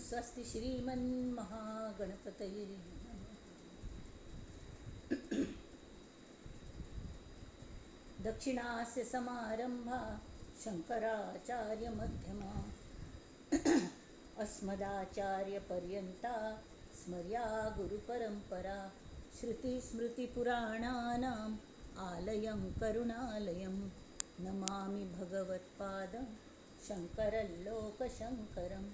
स्वस्ति श्रीमन्महागणपतये नमः. दक्षिणास्य समारंभा शंकराचार्यमध्यमा अस्मदाचार्यपर्यन्ता स्मर्या गुरुपरंपरा. श्रुतिस्मृतिपुराणानाम् आलयं करुणालयं नमामि भगवत्पादं शंकरं लोकशंकरं.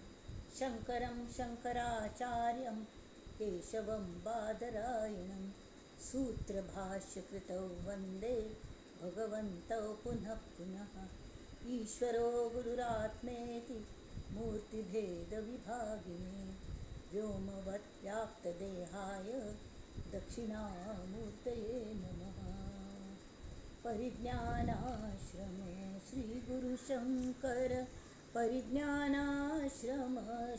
शंकरं शंकराचार्यं केशवं बादरायणं सूत्रभाष्यकृतौ वंदे भगवन्तौ पुनः पुनः. ईश्वरो गुरुरात्मेति मूर्तिभेदविभागिने व्योमवद्व्याप्तदेहाय दक्षिणामूर्तये नमः. परिज्ञानाश्रम श्रीगुरुशंकर परिज्ञानाश्रम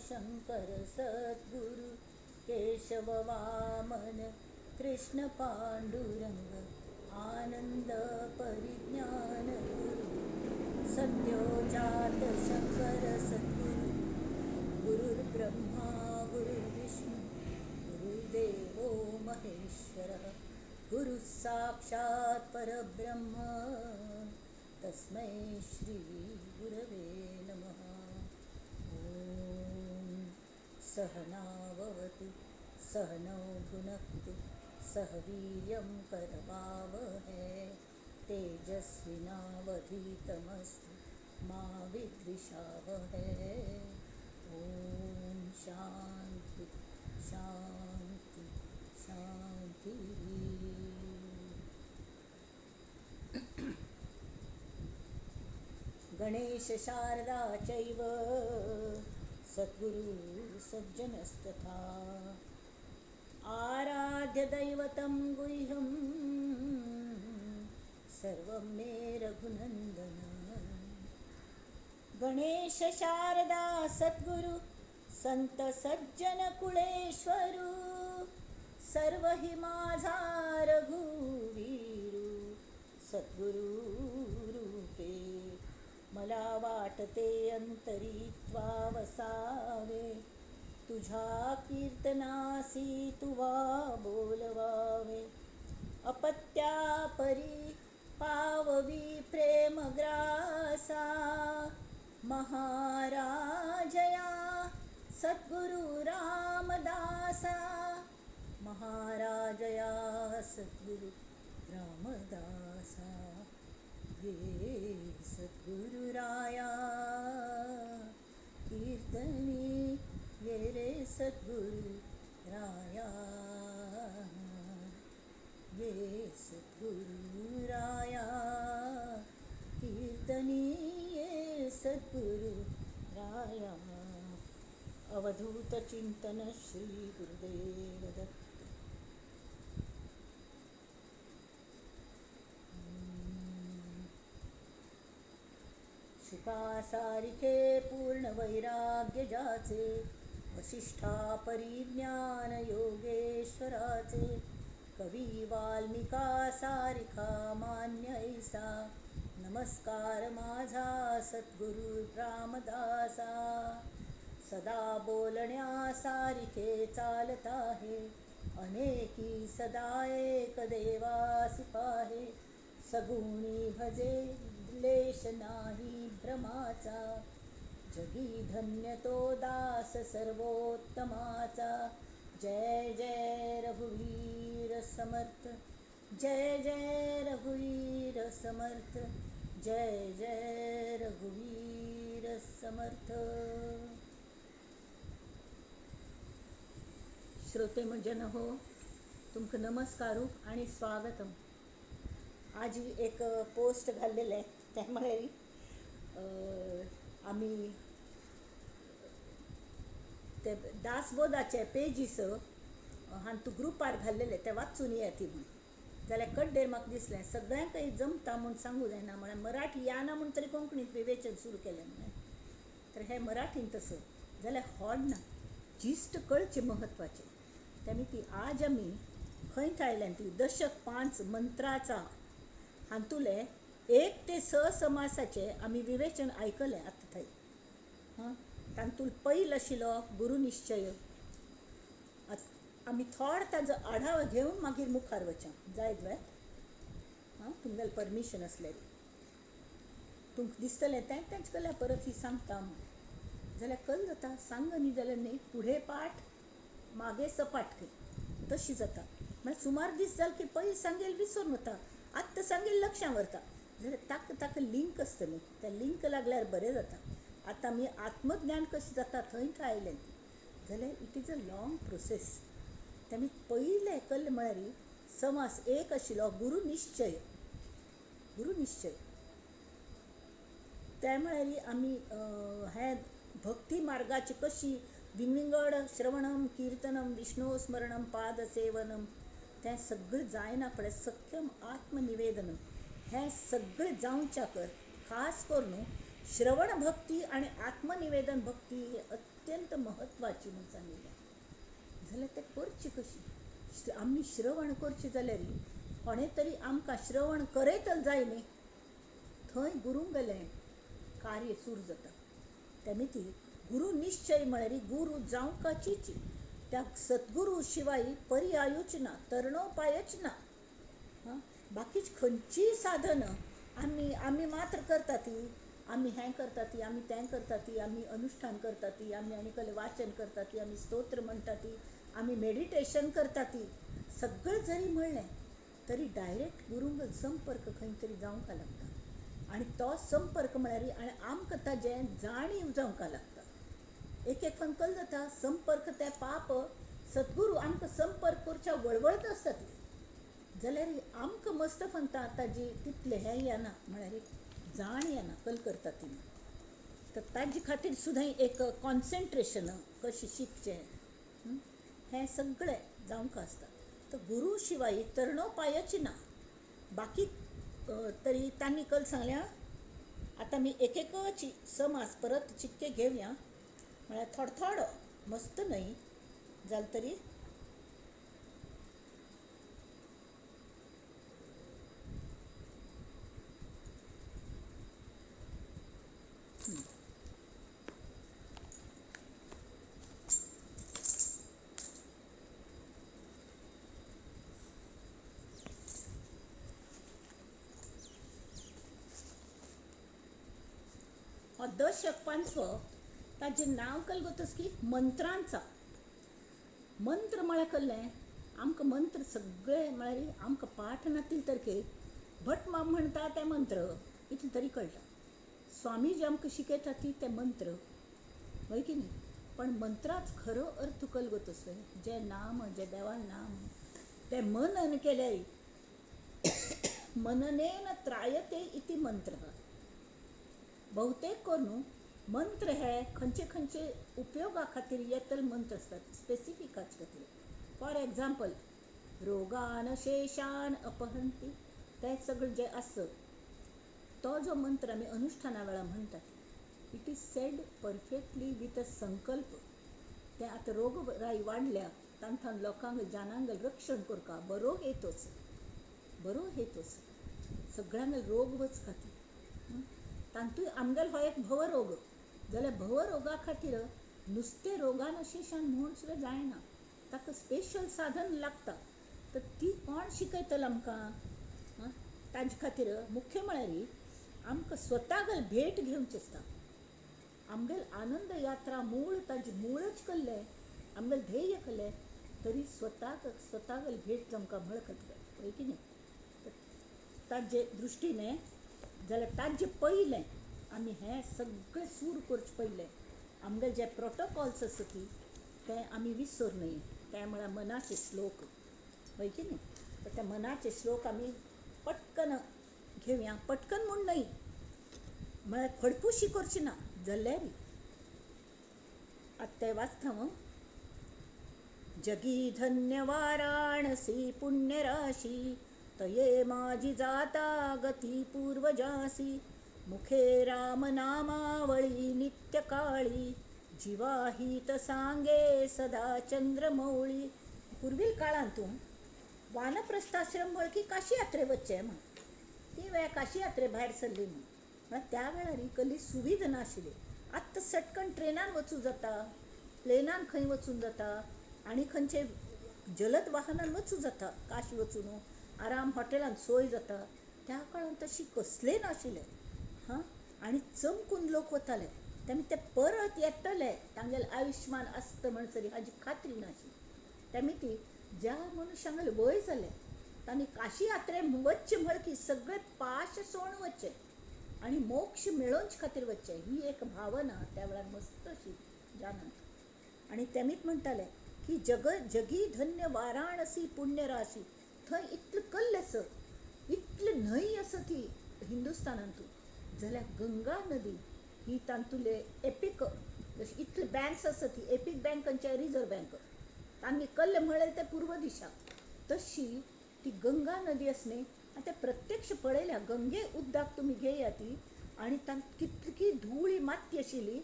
शंकर सद्गुरु केशव वामन कृष्ण पांडुरंग आनंद परिज्ञान गुरु सत्योजात शंकर सद्गुरु. गुरुर्ब्रह्मा गुरुर्विष्णु गुरुर्देवो महेश्वरः गुरुः साक्षात् परब्रह्म तस्मै श्री गुरवे नमः. ॐ सहनाववतु सहनौ भुनक्तु सह वीर्यं करवावहै तेजस्विनावधीतमस्तु मा विद्विषावहै. ॐ शांति शांति शांति. गणेश शारदा चैव सद्गुरु सज्जनस्तथा आराध्य दैवतं गुह्यं सर्वं मे रघुनंदन. गणेश शारदा सद्गुरु संत सज्जन कुळेश्वरू सर्व हि माझा रघुवीरू सद्गुरु रूपे. मला वाटते अंतरी त्वा वसावे तुझ्या कीर्तनासी तुवा बोलवावे. अपत्या परी पाववी प्रेमग्रासा महाराजया सद्गुरु रामदासा. महाराजया सद्गुरु रामदासा ये सद्गुरुराया कीर्तनी ये रे सद्गुरु राया ये सद्गुरुराया कीर्तनी ये सद्गुरु राया. अवधूत चिंतन श्री गुरुदेव दत्त. शुकासारिखे पूर्ण वैराग्य जाचे वसिष्ठा परिज्ञान योगेश्वराचे कवी वाल्मिका सारिखा मान्य ऐसा नमस्कार माझा सद्गुरु रामदासा. सदा बोलण्यासारिखे चालत आहे अनेकी सदा एक देवासी पाहे. सगुणी भजे लेश नाही भ्रमाचा जगी धन्य तो दास सर्वोत्तमाचा. जय जय रघुवीर समर्थ जय जय रघुवीर समर्थ जय जय रघुवीर समर्थ. श्रोते जन हो, तुमकां नमस्कारू आणि स्वागतम. आज एक पोस्ट घाल्लेले ते म्हळ्यार आमी ते दासबोधाचे पेजीस हांतू ग्रुपार घाल्लेले ते वाचून येयात म्हूण. जाल्यार कड्डेर म्हाका दिसलें सगळ्यांकय जमता म्हूण सांगू जायना, म्हळ्यार मराठी येना म्हूण तरी कोंकणींत विवेचन सुरू केलें म्हळें तर हें मराठींत तसं जाल्यार होड ना, जिस्ट कळचें म्हत्वाचें. तेमी ती आज आमी खंय आयल्यान ती दशक 5 मंत्राचा हातूंतले 1 ते 6 समासाचे आमी विवेचन आयकलें आतां थंय. हां, तातूंत पयल आशिल्लो गुरुनिश्चय. आमी थोडो ताजो आढावा घेवन मागीर मुखार वचया जायत वे. आं, तुमगेलें परमिशन आसलें तुमकां दिसतलें तें तेंच कल्यार परत ही सांगता म्हूण जाल्यार कल जाता सांग न्ही जाल्यार न्ही फुडें पाठ मागे सपाट खंय तशी जाता. म्हळ्यार सुमार दीस जाले की पयलीं सांगेल विसरून वता, आत्तां सांगेल लक्षां व्हरता. जाल्यार ताका ताका लिंक आसतलें, तें लिंक लागल्यार बरें जाता. आतां आमी आत्मज्ञान कशें जाता थंय थंय आयलें जाल्यार it is a long process. तेमी पयलें कल्लें म्हळ्यार समास एक आशिल्लो गुरुनिश्चय. गुरुनिश्चय ते म्हळ्यार आमी हें भक्ती मार्गाची कशी विंगविंगड श्रवणम किर्तनम विष्णु स्मरणम पादसेवनम तें सगळें जायना फुडें सख्यम आत्मनिवेदनम हें सगळें जावच्या खास करून श्रवण भक्ती आनी आत्मनिवेदन भक्ती ही अत्यंत म्हत्वाची म्हूण सांगिल्लें. जाल्यार तें करचें कशी? आमी श्रवण करचें जाल्यार कोणें तरी आमकां श्रवण करयतले जाय न्ही, थंय गुरूंगेलें कार्य सुरू जाता. तेमी ती गुरू निश्चय म्हळ्यार गुरू जावंकाचीच, त्या सद्गुरू शिवाय पर्यायूच ना, तरणोपायच ना. हां, बाकीच खंयचीय साधनां आमी आमी मात्र करता ती, आमी हें करता ती, आमी तें करता ती, आमी अनुश्ठान करता ती, आमी आनी कसलें वाचन करता ती, आमी स्तोत्र म्हणटा ती, आमी मेडिटेशन करता ती, सगळें जरी म्हणलें तरी डायरेक्ट गुरूंक संपर्क खंय तरी जावंक लागता. आनी तो संपर्क म्हळ्यार आनी आमकां ताजें जाणीव जावंक लागता. एक एक कल जाता संपर्क ते पाप सद्गुरू आमकां संपर्क करच्या वळवळत आसता ती, जाल्यार आमकां मस्त फंता ताजी तितलें हें येना, म्हळ्यार जाण येना कल करता ती. तर ताजे खातीर सुद्दां एक कॉन्सन्ट्रेशन कशें शिकचें हें सगळें जावंक आसता. तर गुरू शिवाय तरणोपायच ना. बाकी तरी तांणी कल सांगल्या. आतां आमी एक एकच समास परत चिक्के घेवया, म्हळ्यार थोडो थोडो मस्त न्हय जालें तरी. दशक पांचवो ताजें नांव कल की मंत्रांचा. मंत्र म्हळ्यार कल्लें आमकां मंत्र सगळे म्हळ्यार आमकां पाठ नातील तरके भट माम म्हणटा ते मंत्र इतलें तरी कळटा. स्वामी जे आमकां शिकयता ती ते मंत्र हय की न्ही. पण मंत्राच खरो अर्थ कलगत आसतलें जें नाम जें देवान नाम तें मनन केल्यार मननेन त्रायते इति मंत्र. बहुतेक करून मंत्र हे खंयचे खंयचे उपयोगा खातीर येतले मंत्र आसतात, स्पेसिफिकाच खातीर. फॉर एग्जाम्पल रोगान शेशान अपहंती ते सगळें जें आसा तो जो मंत्र आमी अनुश्ठाना वेळार म्हणटात, it is said perfectly with a संकल्प. ते आतां रोगराई वाडल्या तांकां लोकांक जानांक रक्षण करपा बरो हेतूच, बरो हेतूच सगळ्यांक रोग वच खातीर. तातूंत आमगेलो हो एक भवरोग जाल्यार भवरोगा खातीर नुस्तें रोगानशेशान म्हूण सुद्दां जायना, ताका स्पेशल साधन लागता. तर ती कोण शिकयतलो आमकां? ताजे खातीर मुख्य म्हळ्यार आमकां स्वताक भेट घेवची आसता. आमगेल आनंद यात्रा मूळ ताजें मूळच कल्लें, आमगेलें ध्येय कल्लें, तरी स्वताक स्वताक भेट जावंक म्हळ खातीर हय की न्ही. ताजे दृश्टीने जाल्यार ताजे पयलें आमी हें सगळें सूर करचें पयलें आमगेले जे प्रोटोकॉल्स आसा ती ते आमी विसर न्हय. ते म्हळ्यार मनाचे श्लोक हय की न्ही. तर त्या मनाचे श्लोक आमी पटकन घेवया, पटकन म्हूण न्हय म्हळ्यार खडपुशी करची ना जाल्यार आतां तें वाचता हांव. जगी धन्य वाराणसी पुण्यराशी तये माझी जाता गती पूर्वजासी मुखे राम नामावळी नित्यकाळी जिवाहित सांगे सदा चंद्रमौळी. पुर्वील काळांतून वानप्रस्थाश्रम म्हळ की काशी यात्रे वचचें म्हण, ती वेळ काशी यात्रे भायर सरली म्हूण. म्हळ्यार त्या वेळार ही कसली सुविधा नाशिल्ली. आत्तां सटकन ट्रेनान वचूं जाता, प्लेनान खंय वचूंक जाता आनी खंयचे जलद वाहनान वचूं जाता. काशी वचून आराम हॉटेलांत सोय जाता. त्या काळांत तशी कसलें नाशिल्लें. हां, आनी चमकून लोक वताले. तेन्ना ते परत येतले तांगेलें आयुश्मान आसता म्हणसर हाजी खात्री नाशिल्ली. तेमी ती ज्या मनुष्यांगेलें वय जालें तांणी काशी यात्रेक वचचें म्हळें की सगळे पाश सोडून वचचें आनी मोक्ष मेळोवचे खातीर वचचें, ही एक भावना त्या वेळार मस्त अशी जाणवता. आनी तेमीच म्हणटाले की जग जगी धन्य वाराणसी पुण्यराशी, थंय इतलें कल्ल आसा, इतली न्हंय आसा ती हिंदुस्थानांतू, जाल्यार गंगा नदी ही तातूंतले एपीक जशें इतले बँक्स आसा ती एपीक बँक खंयचे रिजर्व बँक तांणी कल्ल म्हळ्यार ते पूर्व दिशा, तशी ती गंगा नदी आसा न्ही, आनी ते प्रत्यक्ष पळयल्या गंगे उदक तुमी घेया ती आनी तांकां कितली धूळ माती आशिल्ली.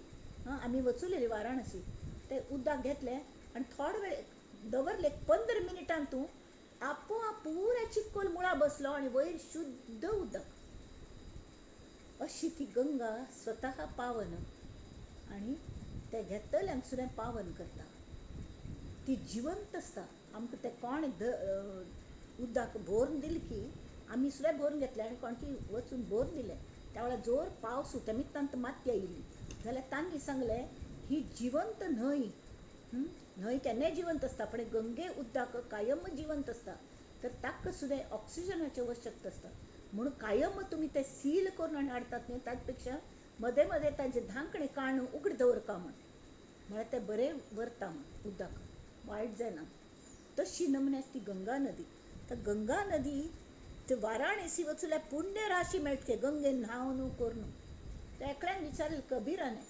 आमी वचुलेली वाराणसी, ते उदक घेतलें आनी थोडो वेळ दवरले, 15 मिनटान तूं आपोआप पुराय चिखल मुळा बसलो आनी वयर शुद्ध उदक. अशी ती गंगा स्वतः पावन आनी ते घेतल्यांक सुद्दां पावन करता. ती जिवंत आसता. आमकां ते कोण उदक भरून दिलें की आमी सुद्दां भरून घेतलें आनी कोणकी वचून भरून दिलें. त्या वेळार जोर पावस तेमी तांकां माती आयिल्ली जाल्यार तांणी सांगलें ही जिवंत न्हंय, न्हंय केन्नाय जिवंत आसता पण गंगे उदक कायम जिवंत आसता, तर ताका सुद्दां ऑक्सिजनाची आवश्यकता आसता, म्हणून कायम तुमी ते सील करून हाडटात न्ही, ताचे पेक्षा मदें मदें ताजें धांकणें काडून उगडें दवरता म्हण, म्हळ्यार तें बरें वरता म्हण उदक वायट जायना. तशी नमुन्याची ती गंगा नदी. तर गंगा नदी ते वाराणसी वचल्यार पुण्य राशी मेळटली गंगेन न्हावन करून. त्या एकल्यान विचारलें कबीराने,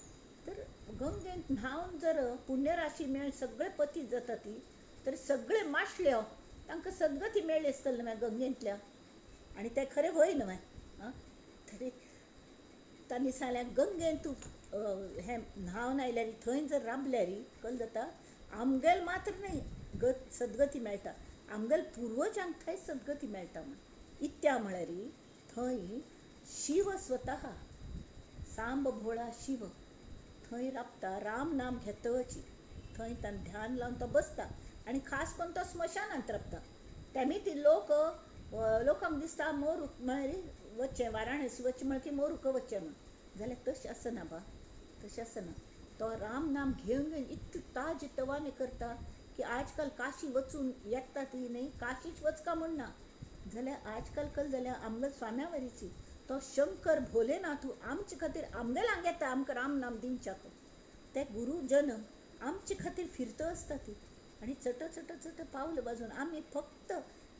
तर गंगेन न्हावन जर पुण्यराशी मेळ सगळे पतीत जाता ती, तर सगळे मासल्यो तांकां सदगती मेळ्ळी आसतली न्हय गंगेंतल्या, आनी तें खरें व्हय न्हय. आं, तरी तांणी सांगलें गंगेन तूं हें न्हावन आयल्यार थंय जर राबल्यार कल जाता आमगेल मात्र न्हय गत सदगती मेळटा, आमगेल पुर्वजांक थंय सदगती मेळटा म्हण. इत्या म्हळ्यार थंय शिव स्वतः सांब भोळा शिव थंय राबता, राम नाम घेतची थंय ताण ध्यान लावन तो बसता आनी खास करून तो स्मशानांत राबता. तेमी ती लोक लोकांक दिसता मोरूक म्हळ्यार वचचें वाराणसी वचचें म्हळ्यार की मोरूक वचचें म्हण, जाल्यार तशें आसना बा, तशें आसना. तो राम नाम घेवन घेवन इतलें ताजे तवाने करता की आजकाल काशी वचून येता ती न्ही, काशीच वचका म्हण ना, जाल्यार आजकाल कल जाल्यार आमगेल स्वाम्या वरीची तो शंकर भोलेनाथ आमचे खातीर आमगेल हांगा येता आमकां राम नाम दिवच्याक, ते गुरुजन आमचे खातीर फिरतो आसता ती आनी चट चट चट पावल बाजून आमी फक्त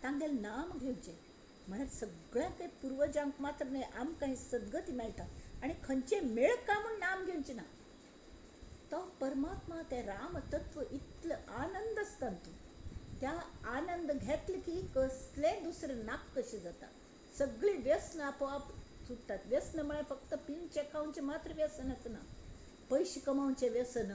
तांगेलें नाम घेवचें म्हळ्यार सगळ्यांक पुर्वजांक मात्र न्हय आमकां सदगती मेळटा आनी खंयचें मेळका म्हूण नाम घेवचें ना. तो परमात्मा ते राम तत्व इतलो आनंद आसता तूं, त्या आनंद घेतले की कसलें दुसरें नाक कशें जाता, सगळीं व्यसन आपोआप सुट्टात. व्यसन म्हळ्यार फक्त पिवचें खावचें मात्र व्यसन आसना, पयशे कमावचें व्यसन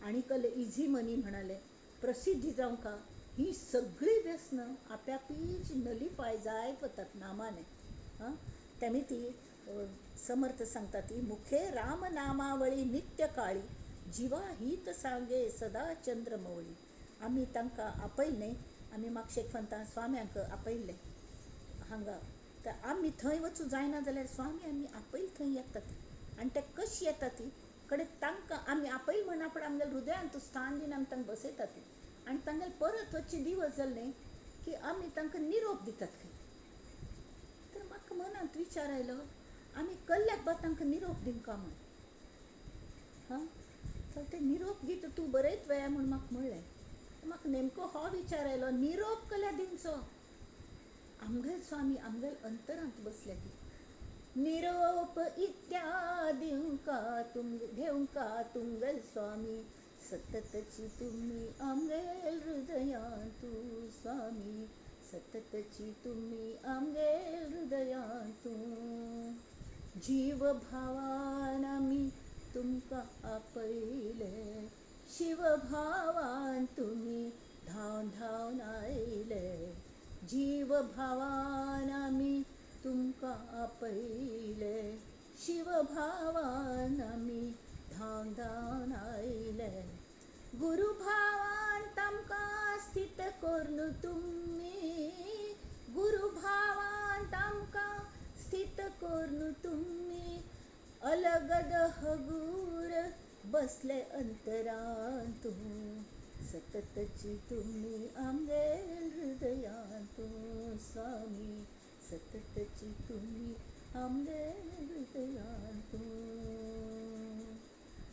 आनी कल इजी मनी म्हणाले प्रसिद्धी जावंका, ही सगळीं व्यसनां आपापीच नलिफाय जायत वतात नामाने. हां, तेमी ती समर्थ सांगता ती मुखे राम नामावळी नित्य काळी जिवा हित सांगे सदा चंद्रमौळी. आमी तांकां आपयलें, आमी मागशेक फंता स्वाम्यांक आपयल्लें हांगा, तर आमी थंय वचूं जायना जाल्यार स्वामी आमी आपयल थंय येतात आनी ते कशी येतात ती कडेन तांकां आमी आपयल म्हण आपण आमगेल्या हृदयांत स्थान दिवन आमी तांकां बसयतात ती आनी तांगेले परत वचचे दिवस जाले की आमी तांकां निरोप दितात खंय. तर म्हाका मनांत विचार आयलो आमी कल्ल्याक बा तांकां निरोप दिवंका म्हण. हां, तर ते निरोप गीत तूं बरयत वया म्हूण म्हाका म्हणलें. म्हाका नेमको हो विचार आयलो निरोप कल्या दिवचो, आमगेल स्वामी आमगेल अंतरांत बसल्या ती निरोप इत्या दिवंका तुम घेवंका तुमगेल स्वामी, सततची तुमी आमगेल हृदयांतू स्वामी, सततची तुमी आमगेल हृदयांतू, जीव भावान आमी तुमकां आपयले, शिव भावान तुमी धांवन धांवन आयले, जीव भावान आमी तुमकां आपयले, शिव भावान आमी धांवन धांवन आयले. गुरुभावान तामकां स्थित करून तुमी, गुरुभावान तामकां स्थित करून तुमी, अलगद हगूर बसले अंतरांतू, सततची तुमी आमगेल हृदयांतू स्वामी, सततची तुमी आमगेल हृदयांतू.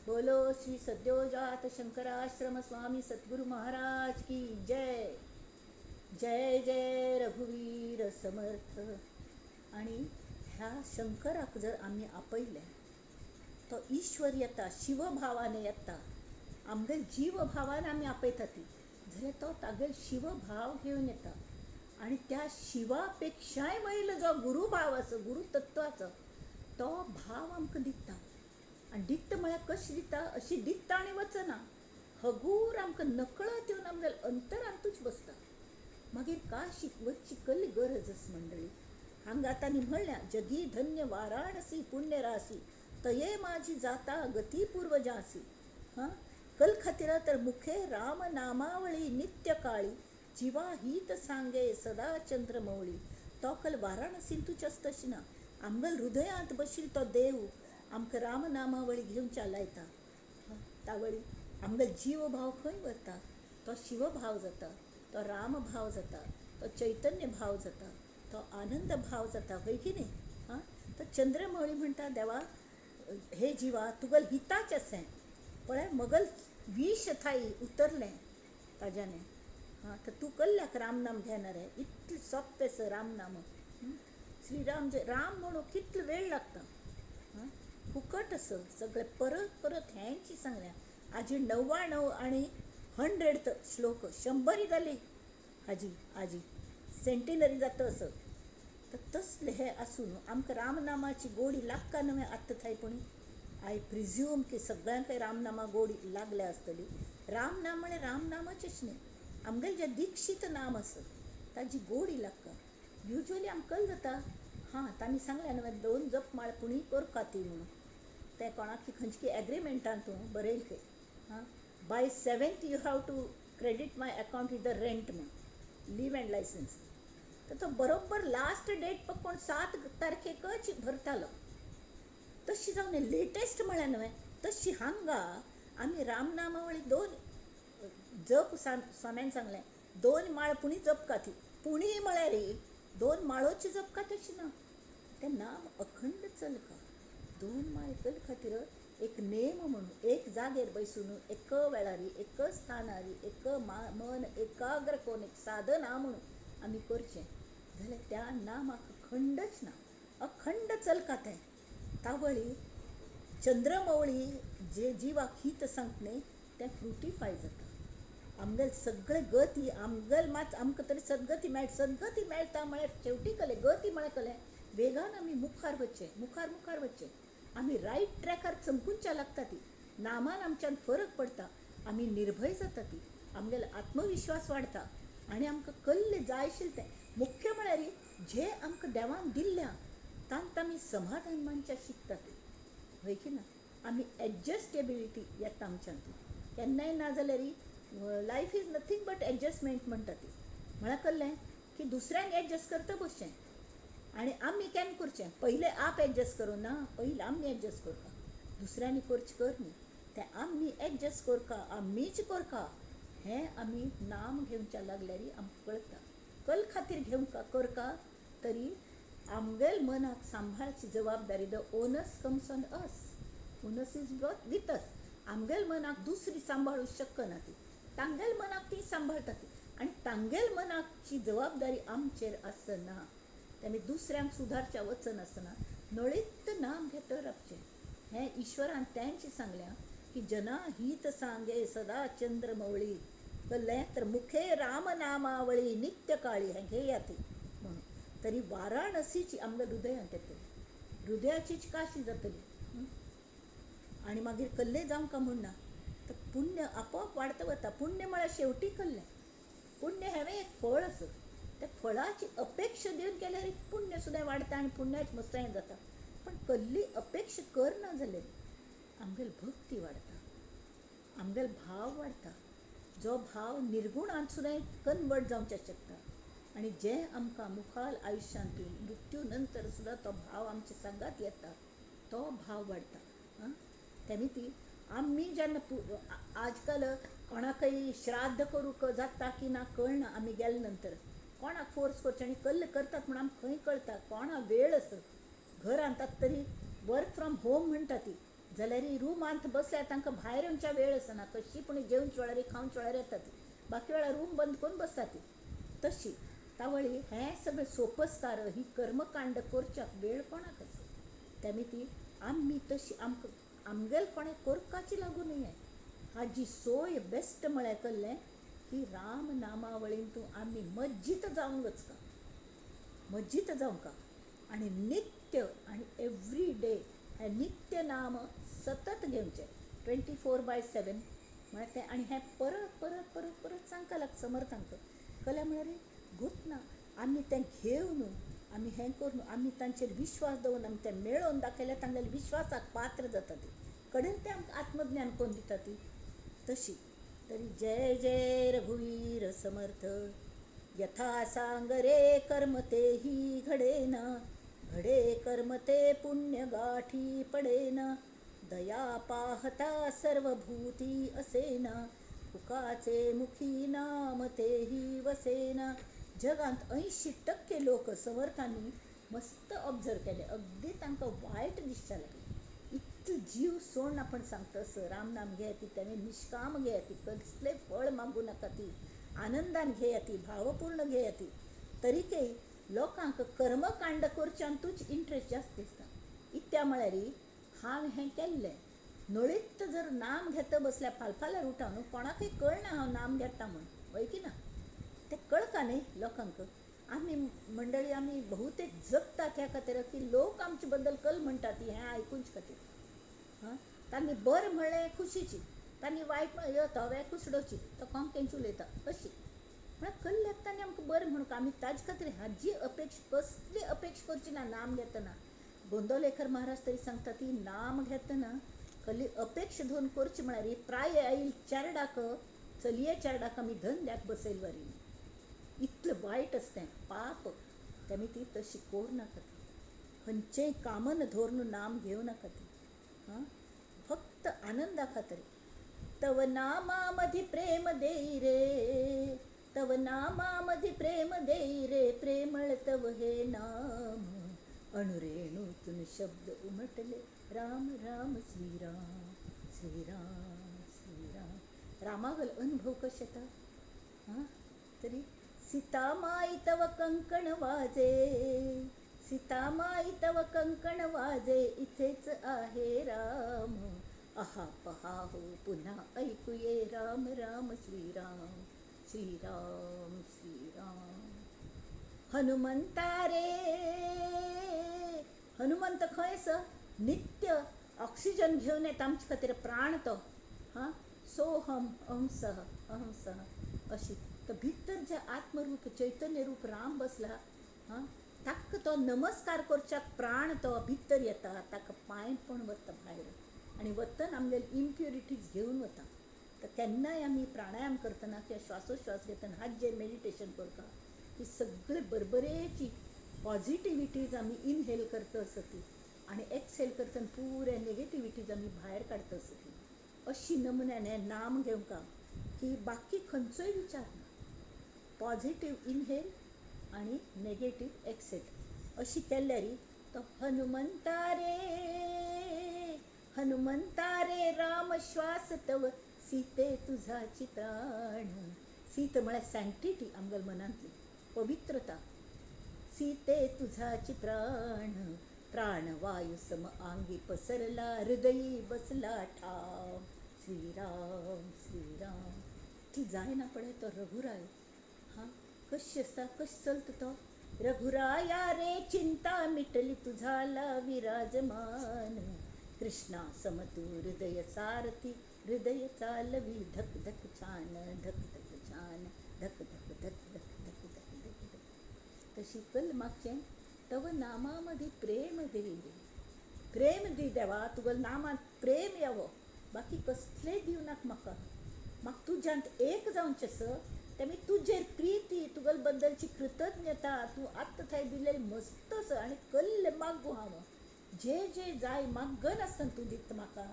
बोलो श्री सद्योजात शंकराश्रम स्वामी सद्गुरु महाराज की जय. जय जय रघुवीर समर्थ. आनी ह्या शंकराक जर आमी आपयलें तो ईश्वर येता, शिवभावान येता. आमगेल जीवभावान आमी आपयता ती जाल्यार तो तागेल शिवभाव घेवन येता. आनी त्या शिवापेक्षाय वयलो जो गुरुभाव आसा, गुरुतत्वाचो तो भाव आमकां दिता. आनी दिता म्हळ्यार कशें दिता, अशी दिता आनी वचना, हगूर आमकां नकळत येवन आमगेल अंतरांतूच बसता. मागीर काशीक वचची कसली गरज आसा मंडळी? हांगा तांणी म्हणल्या, जगी धन्य वाराणसी पुण्यराशी, तये माझी जाता गती पूर्वजासी. हां, कल खातीर तर मुखे राम नामावळी नित्य काळी, जिवा हित सांगे सदा चंद्रमौळी. तो कल वाराणसींतूच आसता अशें ना, आमगेल हृदयांत बशिल्लो तो देव आमकां रामनामावळी घेवन चालयता. तावळी आमगेल जीवभाव खंय वता, तो शिवभाव जाता, तो रामभाव जाता, तो चैतन्य भाव जाता, तो आनंद भाव जाता, हय की न्ही? आं, तर चंद्रमौळी म्हणटा, देवा हे जिवा तुगेल हिताचें आसा, पळय मगल विष थाई उतरलें ताज्याने. हां, तर तूं कल्ल्याक रामनाम घेणार आहे, इतलें सोंपें आसा रामनाम. श्रीराम जय राम म्हणूंक कितलो वेळ लागता? हां, फुकट आसा सगळें. परत परत हेंच सांगलें. आजी 99 आनी 100 श्लोक, 100 जाली हाजी, आजी सेंटिनरी जाता असो. तर तसलें हें आसून आमकां रामनामाची गोडी लागता न्हय आत्तां थंय पुणी. I presume की सगळ्यांकय रामनामा गोडी लागल्या आसतली. रामनाम म्हळ्यार रामनामाचेच न्हय, आमगेलें जें दीक्षीत नाम आसा ताजी गोडी लागता. युज्वली आमकां कल जाता, हां तांणी सांगलें न्हय 2 जपमाळ पुणी करपा ती म्हणून, तें कोणाक खंयची एग्रीमेंटान तूं बरयलें खंय, हां, by 7th you have to credit my account with the rent म्हणून, लीव अँड लायसन्स. तर तो बरोबर लास्ट डेट पळय कोण 7 तारखेकच भरतालो. तशी जावन लेटेस्ट म्हळ्यार न्हय, तशी हांगा आमी रामनामावळी 2 जप स्वाम्यान सांगलें, 2 माळ पुणी जपका ती, पुणी म्हळ्यार 2 माळोची जपका तशी ना, तें नाम अखंड चलका. 2 माळ कल खातीर एक नेम म्हणून एक जागेर बसून एक वेळारी एक स्थानारी एक मन एकाग्र करून एक साधना म्हणून आमी करचें जाल्यार त्या नामाक अखंडच ना, अखंड चलका तें. तावळी चंद्रमौळी जे जिवाक हित सांगता न्ही तें फ्रुटिफाय जाता. आमगेल सगळे गती आमगेल मात आमकां तरी सद्गती मेळटा. सद्गती मेळटा म्हळ्यार शेवटी कलें गती म्हळ्यार कलें वेगान आमी मुखार वचचें, मुखार मुखार वचचें. आमी रायट ट्रॅकार चमकूनच्या लागता ती नामान आमच्यान फरक पडटा, आमी निर्भय जाता ती, आमगेलो आत्मविश्वास वाडटा आनी आमकां कल्लें जाय आशिल्लें तें. मुख्य म्हळ्यार जें आमकां देवान दिल्ल्या तांत आमी समाधान मानच्या शिकता ती, हय की ना? आमी एडजस्टेबिलिटी येता आमच्यांत. केन्नाय ना जाल्यार life is nothing but adjustment म्हणटा ती. म्हळ्यार कळ्ळें की दुसऱ्यांक एडजस्ट करता बसचें आनी आमी केन्ना करचें, पयलें आप एडजस्ट करूं ना, पयलीं आमी एडजस्ट करपा, दुसऱ्यांनी करचें कर न्ही, तें आमी एडजस्ट करपा, आमीच करपा. हें आमी नाम घेवच्या लागल्यार आमकां कळटा. कल खातीर घेवंक करका तरी आमगेल मनाक सांबाळची जबाबदारी, the onus comes on us, onus is with us. आमगेल मनाक दुसरी सांबाळूं शकना ती, तांगेल मनाक ती सांबाळटा ती, आनी तांगेल मनाची जबाबदारी आमचेर आसना. ते आमी दुसऱ्यांक सुदारच्या वचनासतना नळीत नाम घेत रावचें. हें ईश्वरान तेंच सांगलें की जना हित सांगे सदा चंद्रमौळी, कळ्ळें? तर मुखे रामनामावळी नित्य काळी हें घेया ती म्हणून. तरी वाराणसीची आमगे हृदयांत येतली, हृदयाचीच काशी जातली. आनी मागीर कल्लें जावंक म्हूण ना, तर पुण्य आपोआप वाडता वता. पुण्य म्हळ्यार शेवटी कल्लें, पुण्य हें एक फळ आसा, त्या फळाची अपेक्षा दिवन केल्यार पुण्य सुद्दां वाडटा आनी पुण्याच मस्त हें जाता. पण कल्ली अपेक्षा करना जाल्यार आमगेली भक्ती वाडटा, आमगेलो भाव वाडटा, जो भाव निर्गुणांत सुद्दां कन्वर्ट जावंक शकता आनी जें आमकां मुखार आयुश्यांत मृत्यू नंतर सुद्दां तो भाव आमच्या सांगात येता तो भाव वाडटा. तेमी आमी जेन्ना आजकाल कोणाकय श्राद्ध करूंक जाता की ना कळना, आमी गेले नंतर कोणाक फोर्स करचें आनी कल्ल करतात म्हूण आमकां खंय कळटा, कोणा वेळ आसा घरांत तरी वर्क फ्रॉम होम म्हणटा ती जाल्यार रुमांत बसल्यार तांकां भायर येवच्या वेळ आसना, कशी पूण जेवच्या वेळार खावच्या वेळार येता ती, बाकी वेळार रूम बंद करून बसता ती. तशी तावळी हें सगळें सोपस्कार ही कर्मकांड करच्याक वेळ कोणाक आसा. तेमी ती आमी तशी आमकां आमगेल कोणें करपाची लागून न्हय हाजी सोय बेस्ट म्हळ्यार कळ्ळें की राम नामावळीन तूं आमी मज्जीत जावन वचका, मज्जीत जावंका आनी नित्य आनी एवरी डे हें नित्य नाम सतत घेवचें 24/7 म्हळ्यार तें. आनी हें परत परत परत परत सांगता लाग समर्थांक कल्या म्हळ्यार गोत ना, आमी तें घेवन आमी हें करून आमी तांचेर विश्वास दवरून आमी तें मेळोवन दाखयल्यार तांगेल्या विश्वासाक पात्र जाता ती, कडेन तें आमकां आत्मज्ञान कोन्न दिता ती. तशी तरी जय जय रघुवीर समर्थ. यथा सांग रे कर्म तेही घडेना, घडे कर्म ते पुण्य गाठी पडेना, दया पाहता सर्वभूती असेना, तुकाचे मुखी नाम तेही वसेना. जगांत 80% लोक समर्थांनी मस्त ऑब्जर्व केले, अगदी तांकां वायट दिसच्या लागलें. इतलो जीव सोडून आपण सांगता असं रामनाम घे ती, त्याने निष्काम घे ती, कसले फळ मागू नाका ती, आनंदान घेया ती, भावपूर्ण घेया ती. तरीकय लोकांक कर्मकांड करच्यांतूच इंट्रस्ट जास्त दिसता. इत्या म्हळ्यार हांव हें केल्लें नळीत जर नाम घेता बसल्या फालफाल्यार उठा न्हू, कोणाकय कळना हांव नाम घेता म्हूण, हय की ना? तें कळका न्ही लोकांक. आमी मंडळी आमी बहुतेक जगतात ह्या खातीर की लोक आमचे बद्दल कल म्हणटा ती हें आयकूंच खातीर. हां, तांणी बरें म्हणलें खुशीची, तांणी वायट म्हणलें यो तोवे कुसडोची, तो कोण तेंची उलयता अशी म्हळ्यार कल्ल्याक तांणी आमकां बरें म्हणूंक आमी ताजे खातीर हाजी अपेक्षा कसली अपेक्षा करची ना नाम घेतना. गोंदवलेकर महाराज तरी सांगता ती नाम घेतना कसली अपेक्षा धरून करची म्हळ्यार प्राय आईल चेरडाक चलये चेरडाक आमी धंद्याक बसयल वरी इतलें वायट आसता तें पाप. तेमी ती तशी करूं नाका ती, खंयचेंय कामन धरून नाम घेवं नाका ती. हां, फक्त आनंदा खातीर. तव नामामधी प्रेम देई रे, तव नामामधी प्रेम देई रे, प्रेमळ तव हे नाम, अणुरेणूतून शब्द उमटले राम राम श्रीराम श्रीराम श्रीराम. रामागल अनुभव कशे येता. हां, तरी सीतामाई तव कंकण वाजे, सीतामाई तव कंकण वाजे, इथेच आहे राम, आहा पहा हो पुन्हा ऐकूये राम राम श्रीराम श्रीराम श्रीराम. हनुमंता रे, हनुमंत खंय आसा? नित्य ऑक्सिजन घेवन येता आमचे खातीर, प्राण तो. हां, सोहम अहं सह अहं सह अशी तर भितर जे आत्मरूप चैतन्य रूप राम बसला, हां, ताका तो नमस्कार करच्याक प्राण तो भितर येता, ताका पांय पण वता भायर आनी वतना आमगेले इम्प्युरिटीज घेवन वता. तर केन्नाय आमी प्राणायाम करतना किंवा श्वासोश्वास घेतना हाजेर मेडिटेशन करता की सगळे बरबरेची पॉझिटिविटीज आमी इनहेल करता आसती आनी एक्सहेल करतना पुरे नेगेटिविटीज आमी भायर काडता आसती. अशी नमुन्यान हें नाम घेवंक की बाकी खंयचोय विचार ना, पॉझिटीव इनहेल आनी नेगेटीव एक्सहेल अशी केल्यार तो हनुमंता रे, हनुमंता रे राम श्वास तव सीते तुझाची प्राण. सीत म्हळ्यार सँक्टिटी आमगेल्या मनांतली पवित्रता. सीते तुझाची प्राण, प्राणवायू सम आंगी पसरला, हृदयी बसला ठाम श्रीराम श्रीराम. ती जायना पळय तो रघुराय, हां, कशी आसता कशें चलता तो रघुराया रे, चिंता मिटली तुझाला विराजमान, कृष्णा समतू हृदय सारथी, हृदय चालवी धक धक छान धक धक छान धक धक धक धक धक धक धक धक. तशी कल मागचें तव नामामध्ये प्रेम देई रे, प्रेम दी देवा, तुगेल्या नामांत प्रेम यावो, बाकी कसलेंय दिवं नाका म्हाका, म्हाका तुज्यांत एक जावचें सर. तेमी तुजेर प्रिती, तुगेले बद्दलची कृतज्ञता, तूं आत्तां थंय दिल्लें मस्त सर आनी कल्ले मागूं हांव, जे जे जाय मागनासतना तूं दिता म्हाका,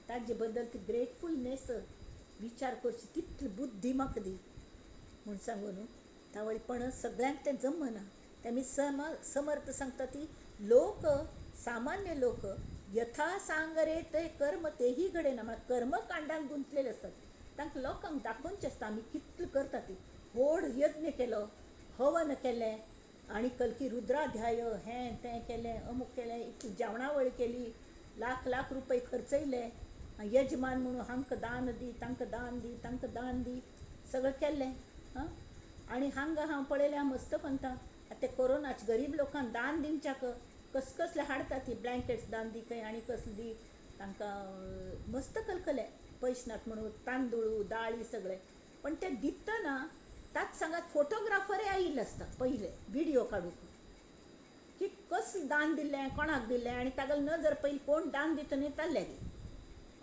ताजे बद्दल ती ग्रेटफुलनेस विचार करची तितली बुद्धी म्हाका दी म्हूण सांगू न्हू. तावळपण सगळ्यांक तें जमना. तेमी समर्थ सांगता ती लोक, सामान्य लोक यथा सांगरे ते कर्म तेही घडेना, म्हळ्यार कर्मकांडान गुंतलेले आसतात. तांकां लोकांक दाखोवचें आसता आमी कितलें करता ती, व्हड यज्ञ केलो, हवन केलें आनी कलकी रुद्राध्याय हें तें केलें, अमूक केलें, इतली जेवणावळ केली, लाख लाख रुपये खर्चयले, यजमान म्हणून हांकां दान दी, तांकां दान दी, तांकां दान दी, सगळें केलें. आं, आनी हांगा हांव पळयलें मस्त पंता आतां ते कोरोनाचे गरीब लोकांक दान दिवच्याक कसकसले हाडटा ती ब्लँकेट्स दान दी खंय आनी कसले दी, तांकां मस्त कलकले पयशे नात म्हणून तांदूळ दाळी सगळे. पण ते दितना ताच सांगात फोटोग्राफरय आयिल्ले आसता पयले विडियो काडूंक की कसलें दान दिल्लें, कोणाक दिल्लें, आनी तागेली नजर पयलीं कोण दान दिता न्ही ताल्ले,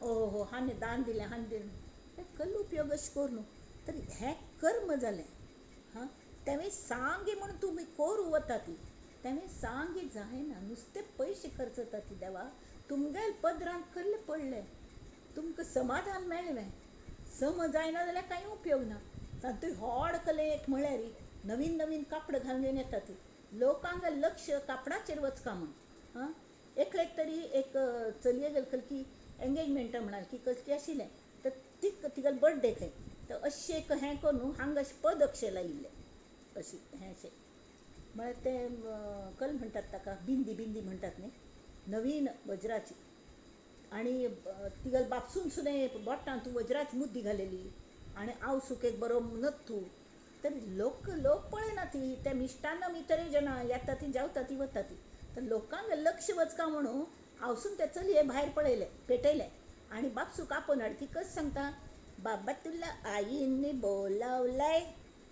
ओ हो हांवें दान दिलें, हांवें दिलें, हें कल्ल उपयोग अशें करूं न्हू. तर हें कर्म जालें. हां, तेंवें सांगी म्हूण तुमी करूं वता ती, तेंवें सांगी जायना, नुस्ते पयशे खर्चता ती देवा, तुमगेले पदरांत कल्ले पडले, तुमकां समाधान मेळ्ळें, सम जायना जाल्यार कांय उपयोग ना. तातूंत व्हड कले एक म्हळ्यार नवीन नवीन कापड घालून येता ती, लोकांक लक्ष कापडाचेर वचका म्हूण. हां, एकलेक तरी एक चलये गेल की एंगेजमेंटा म्हणाल की कसली आशिल्लें, तर ती तिगेलो बर्थडे खंय, तर अशें एक हें करून हांगा अशें पद अशें लायिल्लें, अशें हें अशें म्हळ्यार तें कल म्हणटात ताका, बिंदी बिंदी म्हणटात न्ही, नवीन वज्राची. आनी तिगेले बापसून सुद्दां बोटांत वज्राची मुद्दी घालेली आनी आवसूक एक बरो नथू. तर लोक लोक पळयना ती, ते मिश्टान इतरे जाणां येता ती जेवता ती वता ती, तर लोकांक लक्ष वचका म्हणून आवसून ते चलये भायर पळयलें, पेटयलें आनी बापसूक आपोवन हाड. ती कशें सांगता, बाबा तुला आईंनी बोलावलंय,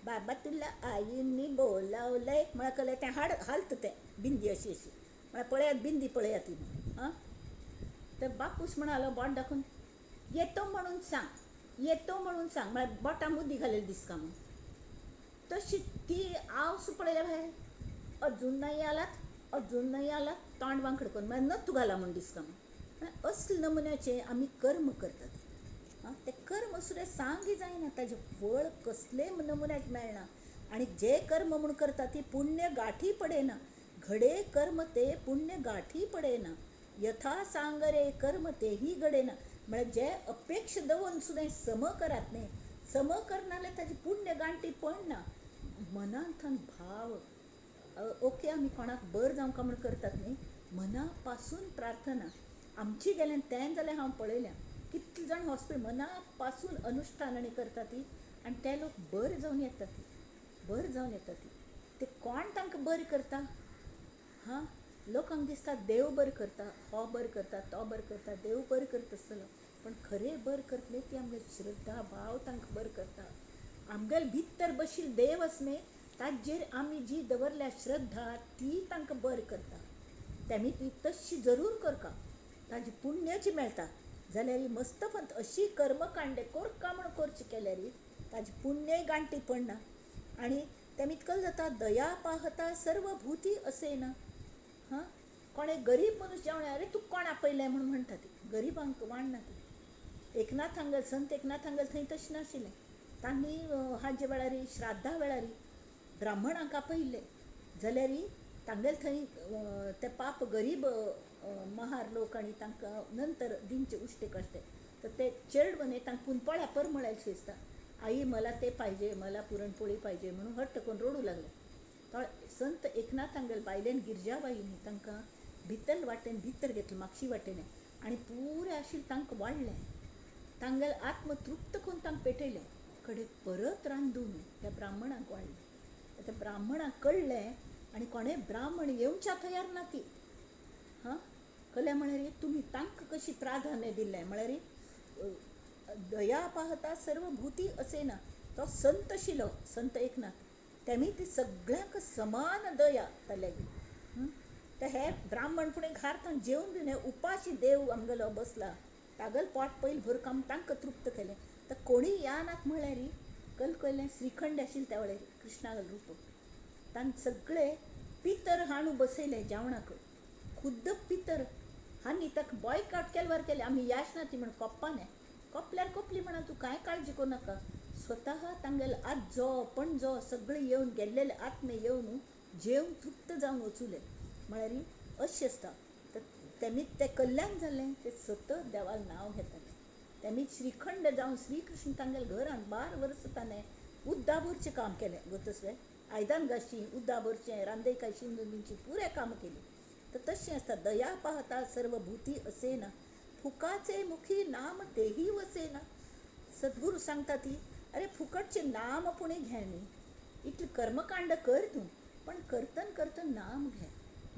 बाबा तुला आईंनी बोलावलंय, म्हळ्यार कळ्ळें तें हाड हालता तें बिंदी अशी अशी, म्हळ्यार पळयात बिंदी पळयात ती. आं, तर बापूस म्हणालो बोट दाखोवन, येतो म्हणून सांग, येतो म्हणून सांग, म्हळ्यार बोटां मुदी घालेली दिसका म्हणून. तशी ती आवस पळयल्या भायर, अजून नाही आलात, अजून नाही आलात, तोंड वांकड करून, म्हळ्यार नथू घाला म्हूण दिसका म्हणून. असले नमुन्याचे आमी कर्म करतात. आं, ते कर्म सुद्दां सांगी जायना, ताजें फळ कसलेय नमुन्याचें मेळना. आनी जे कर्म म्हूण करता ती पुण्य गांठी पडना, घडे कर्म ते पुण्य गांठी पडना, यथा सांगरे कर्म तेही घडेना. म्हळ्यार जे अपेक्ष दवरून सुद्दां सम करात न्ही, सम करना जाल्यार ताजी पुण्य गांठी पडना. मनांतल्यान भाव, ओके आमी कोणाक बरें जावंक म्हूण करतात न्ही, मना पासून प्रार्थना आमची गेल्यान तें जाल्यार हांव पळयल्या कितले जाण हॉस्पिटल मना पासून अनुश्ठान आनी करता ती, आनी ते लोक बरे जावन येतात ती, बरे जावन येतात ती. ते कोण तांकां बरें करता? हां, लोकांक दिसता देव बरें करता, हो बरें करता, तो बरें करता, देव बरें करता आसतलो, पण खरें बरें करतले ती आमगे श्रद्धा भाव तांकां बरें करता. आमगेले भितर बशिल्ले देव आसा न्ही, ताजेर आमी जी दवरल्या श्रद्धा ती तांकां बरें करता. तेमी ती तशी जरूर करका, ताजी पुण्याची मेळटा. जाल्यार मस्त पंत अशी कर्मकांडे कोरका म्हूण करची केल्यार ताजी पुण्यय गांठी पडना. आनी तेमी इतकल जाता, दया पाहता सर्व भूती असेना. हां, कोणे गरीब मनीस जेवण, अरे तूं कोण आपयलें म्हूण म्हणटा ती, गरिबांक वाडना ती. एकनाथांगेर, संत एकनाथांगेर थंय तशें नाशिल्लें. तांणी हाजे वेळार, श्राद्धा वेळार ब्राह्मणांक आपयल्ले, जाल्यार तांगेले थंय ते पाप गरीब महार लोक आनी तांकां नंतर दिवचे उश्टे कश्टे, तर ते चेडवने तांकां पुनपोळ्या परमळायला दिसता, आई मला ते पाहिजे, मला पुरणपोळी पाहिजे म्हणून हट्ट करून रडूं लागले. संत एकनाथांगेर बायलेन गिरजाबाईन तांकां भितर वाटेन भितर घेतलें, मागशी वाटेन, आनी पुरें आशिल्लें तांकां वाडलें, तांगेले आत्म तृप्त करून तांकां पेटयलें, कडेन परत रांदून त्या ब्राह्मणाक वाडलें. आतां ब्राह्मणाक कळ्ळें आनी कोणें ब्राह्मण येवच्या तयार ना ती. हां, कळ्ळें म्हळ्यार तुमी तांकां कशी प्राधान्य दिल्लें, म्हळ्यार दया पाहता सर्व भूती असेना. तो संत आशिल्लो संत एकनाथ, तेमी ती सगळ्यांक समान दया ताल्यागी. तर हे ब्राह्मण फुडें घारतान जेवन बीन हे उपाशी देव आमगेलो बसला तागल पोट पयल भर काम तांकां तृप्त केलें. तर कोणी या नाक म्हळ्यार कल कयलें श्रीखंड आशिल्लें त्या वेळार कृष्णागल रूप तांकां सगळे पितर हाणू बसयले जेवणाक खुद्द पितर हांणी ताका बॉयकाट केल्यार केलें आमी याश ना ती म्हण कोप्पाने कोपल्यार कोपली म्हणा तूं कांय काळजी करूं नाका. स्वतः तांगेलो आजो पणजो सगळे येवन गेल्लेले आत्मे येवन जेवन तृप्त जावन वचुले. म्हळ्यार अशें आसता. तर तेमी तें कल्याण जालें ते सतत देवालें नांव घेताले. तेमी श्रीखंड जावन श्रीकृष्ण तांगेल्या घरांत 12 वर्सां ताणें उद्दा भरचें काम केलें. गोतसवे आयदन घाशी उद्दा भरचें रांदे काय शिंदून दिवची पुरें काम केलें. तर तशें आसता. दया पाहता सर्व भूती असेना फुकाचे मुखी नाम तेही वसेना. सद्गुरू सांगता ती अरे फुकटचें नाम पुणे घे न्ही, इतलें कर्मकांड कर तूं पण करतन करतन नाम घे.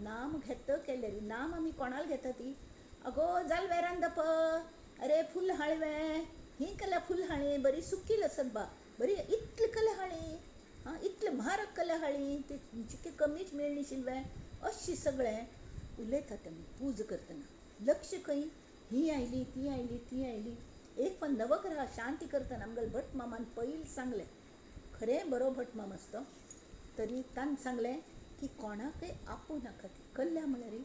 नाम घेत केल्यार नाम आमी कोणाक घेता ती अगो जाल वेरांदप अरे फुल हाळवें ही कला फुल हाळी बरी सुकी लसत बा बरी इतली कला हाळी हां इतले म्हारग कला हाळी ती चिके कमीच मेळ्ळी शिल्वें अशी सगळें उलयतात आमी पूज करतना. लक्ष खंय ही आयली ती आयली ती आयली. एक पण नवग्रह शांती करतना आमगेले भट मामान पयलीं सांगलें, खरें बरो भट माम आसतो तरी ताणें सांगलें की कोणाकय आपोवं नाका. ती कल्ल्या म्हळ्यार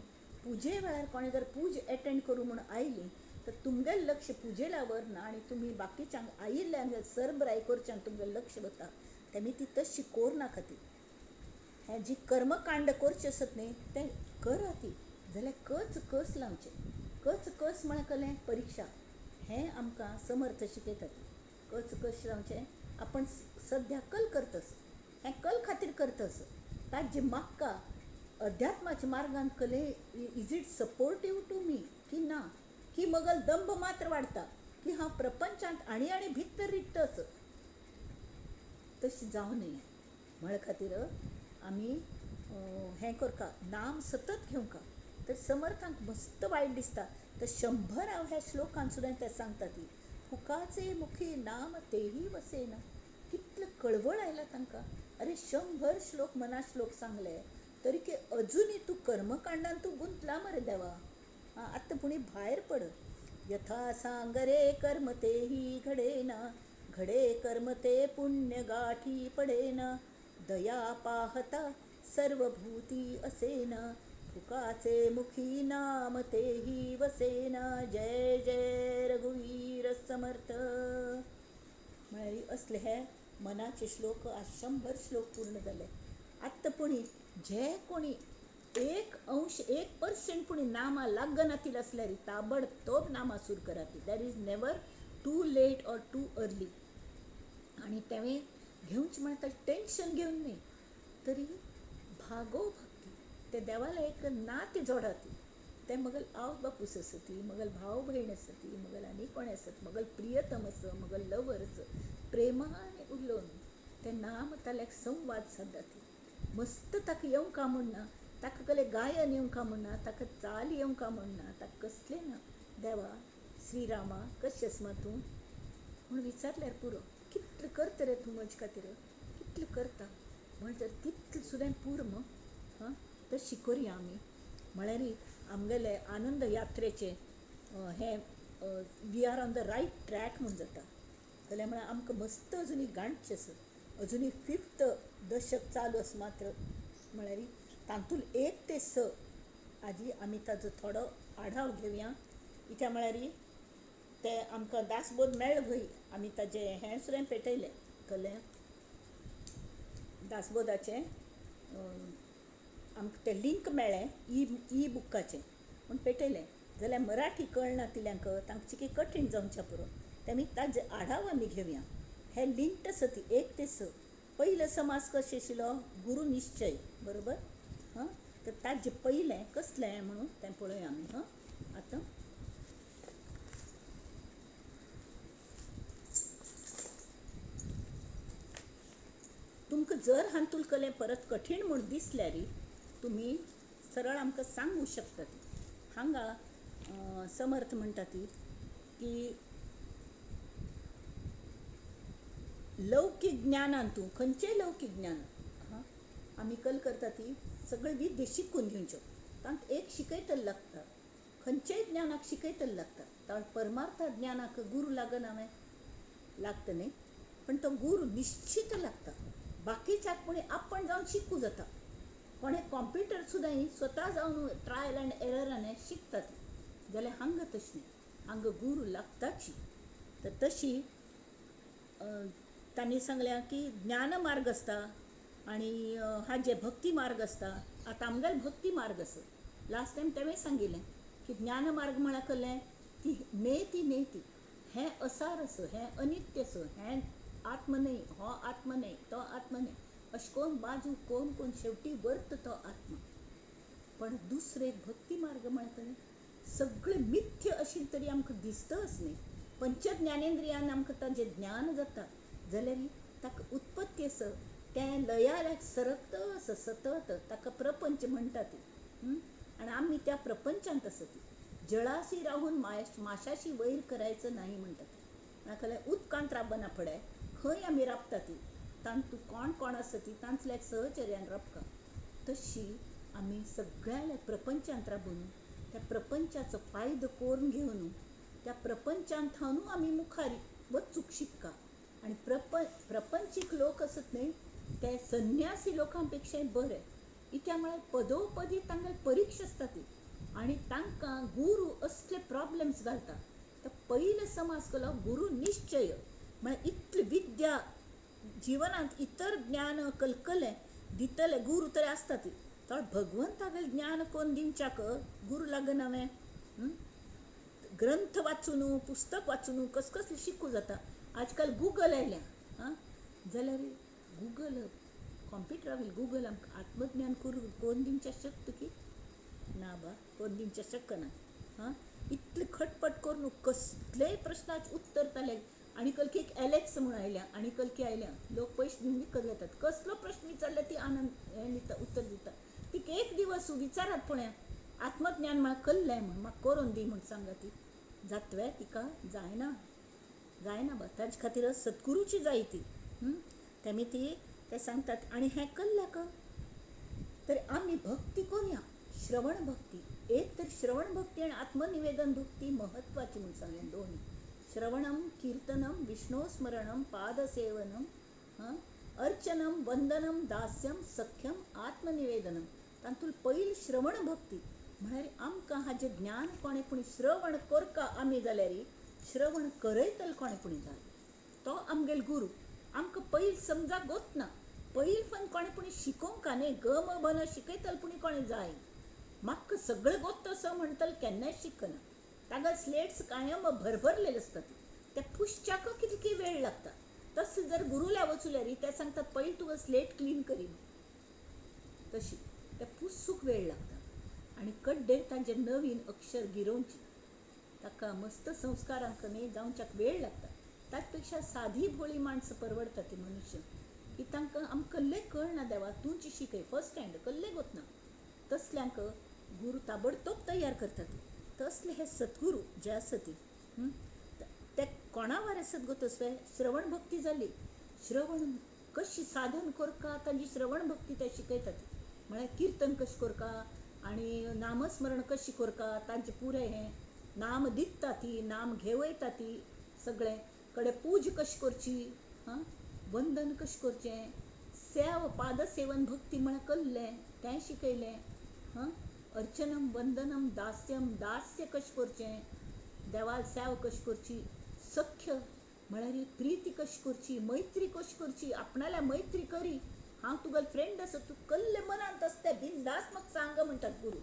पुजे वेळार कोणें जर पूज एटेंड करूं म्हूण आयली तर तुमगेलें लक्ष पुजेला व्हरना आनी तुमी बाकीच्यांक आयिल्ल्यांक सरबराय करच्यांक तुमगेलें लक्ष वता. तेमी ती तशी कोरनाका. ती हें जी कर्मकांड करचें आसत न्ही तें करा ती जाल्यार कच कस लावचें. कच कस म्हळ्यार कसलें परिक्षा हें आमकां समर्थ शिकयतात. कच कस लावचें आपण सद्या कल करतस हें कल खातीर करतस ताजे म्हाका अध्यात्माच्या मार्गान कले is it supportive to me की ना की मगल दंभ मात्र वाडटा की हांव प्रपंचांत आनी आनी भितर रिगतच तशें जावं नये. म्हळ्या खातीर आमी हें करका नाम सतत घेवंका. तर समर्थांक मस्त वायट दिसता. तर 100 हांव ह्या श्लोकान सुद्दां ते सांगता ती फुकाचे मुखी नाम तेही वसेना. कितले कळवळ आयला तांकां. अरे 100 श्लोक मना श्लोक सांगले तरी की अजुनूय तूं कर्मकांडान तूं गुंतला मरे देवा. आतां पुणी भायर पड. यथा सांगरे कर्म तेही घडेना घडे कर्म ते पुण्य गाठी पडेना दया पाहता सर्वभूती असेना फुकाचे मुखी नाम तेही वसेना. जय जय रघुवीर समर्थ. म्हळ्यार असले हे मनाचे श्लोक आज 100 श्लोक पूर्ण जाले. आतां पुणी जे कोणी एक अंश 1% पुणी नामा लागनातील आसल्यार ताबडतोब नामा सुरू कराती. That is never too late or too early. आनी तेवें घेवचें म्हळ्यार टेंशन घेवन न्ही तरी भागो भक्ती ते देवाला एक नातें जोडाती. तें मगल आवय बापूस आसती मगल भाव भयण आसती मगल आनी कोण आसत मगल प्रियतम आस मगल लवर आस प्रेमान उलोवन तें नाम ताल्याक संवाद सादाती. मस्त ताका येवंक म्हूण ना ताका कसलें गायन येवंक म्हूण ना ताका चाल येवंक म्हूण ना ताका कसलें ना देवा श्रीरामा कशें आसा तूं म्हूण विचारल्यार पुरो. कितलें करता रे तूं म्हजे खातीर कितलें करता म्हणटर तितलें सुद्दां पूर मग हां तशी करुया आमी. म्हळ्यार आमगेले आनंद यात्रेचें हें we are on the right track म्हूण जाता. जाल्यार म्हळ्यार आमकां मस्त अजुनूय गांठचें आसा. अजुनूय 5th दशक चालू आसा मात्र म्हळ्यार तातूंत 1 ते 6 आजी आमी ताजो थोडो आढाव घेवया. कित्याक म्हळ्यार ते आमकां दासबोध मेळ्ळो भंय आमी ताजें हें सुद्दां पेटयलें कसलें दासबोधाचें आमकां तें लिंक मेळ्ळें ई बुकाचें म्हूण पेटयलें. जाल्यार मराठी कळना तिल्यांक तांकां चिके कठीण जावचें पुरो तेमी ताजे आढाव आमी घेवया. हे लिंक आसा ती 1 ते 6. पयलो समास कशें आशिल्लो गुरू निश्चय बरोबर हां. तर ताजें पयलें कसलें म्हणून तें पळोवया आमी हां. आतां तुमकां जर हातूंत कलें परत कठीण म्हूण दिसल्यार तुमी सरळ आमकां सांगू शकतात. हांगा समर्थ म्हणटा ती की लौकीक ज्ञानान तूं खंयचेय लौकीक ज्ञान हां आमी कल करता ती सगळे विद्या शिकून घेवच्यो. तांकां एक शिकयतले लागता, खंयचेय ज्ञानाक शिकयतले लागता. तर परमार्थ ज्ञानाक गुरू लागना हांवें लागता न्ही, पण तो गुरू निश्चित लागता. बाकीच्याक कोणी आपण जावन शिकू जाता. कोणे कॉम्प्युटर सुद्दां स्वता जावन ट्रायल अँड एररान शिकतात, जाल्यार हांगा तशें न्ही, हांगा गुरू लागताची. तर तशी तांणी सांगल्या की ज्ञानमार्ग आसता आनी हाजे भक्ती मार्ग आसता. आतां आमगेलो भक्ती मार्ग आसा. लास्ट टायम तेवें सांगिल्लें की ज्ञानमार्ग म्हळ्यार कसलें की नेती नेती हें असार आसा, हें अनित्य आसा, हें आत्म न्हय, हो आत्म न्हय, तो आत्म न्हय, अशें करून बाजू कोण कोण शेवटी वर्त तो आत्मा. पण दुसरे भक्ती मार्ग म्हळ्यार सगळे मिथ्य आशिल्लें तरी आमकां दिसतच न्ही. पंचज्ञानेंद्रियान आमकां ताजें ज्ञान जाता जाल्यार ताका उत्पत्ती आसा, तें लयाक सरकत आसा सतत, ताका प्रपंच म्हणटा ती. आनी आमी त्या प्रपंचांत आसा ती. जळाशी राहून माशाशी वैर करायचं नाही म्हणटात. नाजाल्यार उदकांत राबना फुडें खंय आमी राबता ती, तांतू कोण कोण आसा ती तांतल्या सहचर्यान राबता. तशी आमी सगळ्या प्रपंचांत राबून त्या प्रपंचाचो फायदो करून घेवन त्या प्रपंचांत थावन आमी मुखार वचूंक शिकता. आनी प्रपंचीक लोक आसत न्ही ते संन्यासी लोकां पेक्षाय बरे. कित्याक म्हळ्यार पदोपदी तांकां परिक्षा आसता ती आनी तांकां गुरू असले प्रॉब्लम्स घालता. तर पयलो समाज केलो गुरू निश्चय, म्हळ्यार इतली विद्या जिवनांत इतर ज्ञान कलकलें दितले गुरू तरी आसता ती, तर भगवंतागेलें ज्ञान कोण दिवच्याक गुरू लागना हांवें. ग्रंथ वाचून पुस्तक वाचून कस कसलें शिकूं जाता. आजकाल गुगल आयल्या आं, जाल्यार गुगल कॉम्प्युटरा वयलें गुगल आमकां आत्मज्ञान करून दिवच्या शक्त की ना बा, करून दिवच्या शकना. आं, इतलें खटपट करून कसलेय प्रश्नाचें उत्तर जालें. आनी कलकी एक एलेक्स म्हूण आयल्या आनी कलकी आयल्या, लोक पयशे दिवन विकत घेतात. कसलो प्रश्न विचारल्यार ती आनंद हें दिता, उत्तर दिता. तिका एक दिवस विचारात पळया आत्मज्ञान म्हाका कल्लें म्हूण म्हाका करून दी म्हूण सांगा, ती जातवे तिका जायना, जायना बा. ताजे खातीर सद्गुरूची जाय ती. तेमी ती ते सांगतात. आनी हें कल्ल्याक तर आमी भक्ती करुया, श्रवण भक्ती. एक तर श्रवण भक्ती आनी आत्मनिवेदन भक्ती म्हत्वाची म्हूण सांगलें दोन. श्रवणम कीर्तनम विष्णुस्मरणम पादसेवनम अर्चनम वंदनम दास्यम सख्यम आत्मनिवेदनम. तातूंत पयली श्रवण भक्ती म्हळ्यार आमकां हाजें ज्ञान कोणें पूण श्रवण करका आमी जाल्यार श्रवण करयतले कोणें पूण जाय तो आमगेलो गुरू. आमकां पयलीं समजा गोतना, पयलीं पण कोणें पूण शिकोवंक न्ही, ग म ब न शिकयतले पूण कोणें जाय. म्हाका सगळें गोत्त असो म्हणटलें केन्नाच शिकना. ताका स्लेट्स कायम भरभरलेले आसतात, त्या पुसच्याक कितकी वेळ लागता. तसो जर गुरूल्या वचुल्यार ते सांगतात पयलीं तुका स्लेट क्लीन करी, तशी त्या पुसूक वेळ लागता. आनी कड्डेर तांचे नवीन अक्षर गिरोवची ताका मस्त संस्कारांक न्ही जावच्याक वेळ लागता. ताचे पेक्षा सादी भोळी माणसं परवडटा ती मनुष्य की तांकां आमकां कल्लें कळना देवा तूंच शिकय फर्स्ट हँड कल्लें गोतना, तसल्यांक गुरू ताबडतोब तयार करतात. तसले हे सद्गुरू जे आसा ती ते कोणा वार आसत गो तसले श्रवण भक्ती जाली. श्रवण कशी साधन करका तांची श्रवण भक्ती ते शिकयतात. म्हळ्यार किर्तन कशें करका आनी नामस्मरण कशें करका, तांचें पुरें हें नाम दिता ती, नाम घेवयता ती, सगळें कडेन पूज कशी करची, हां वंदन कशें करचें, सेव पादसेवन भक्ती म्हळ्यार कल्लें तें शिकयलें. हां अर्चनम वंदनम दास्यम दास्य कशें करचें, देवाल सेव कशी करची, सख्य म्हळ्यार प्रिती कशी करची, मैत्री कशी करची, आपणाल्या मैत्री करी, हांव तुगेलो फ्रेंड आसा, तूं कल्ले मनांत आसता बिंदास म्हाका सांग म्हणटात गुरू.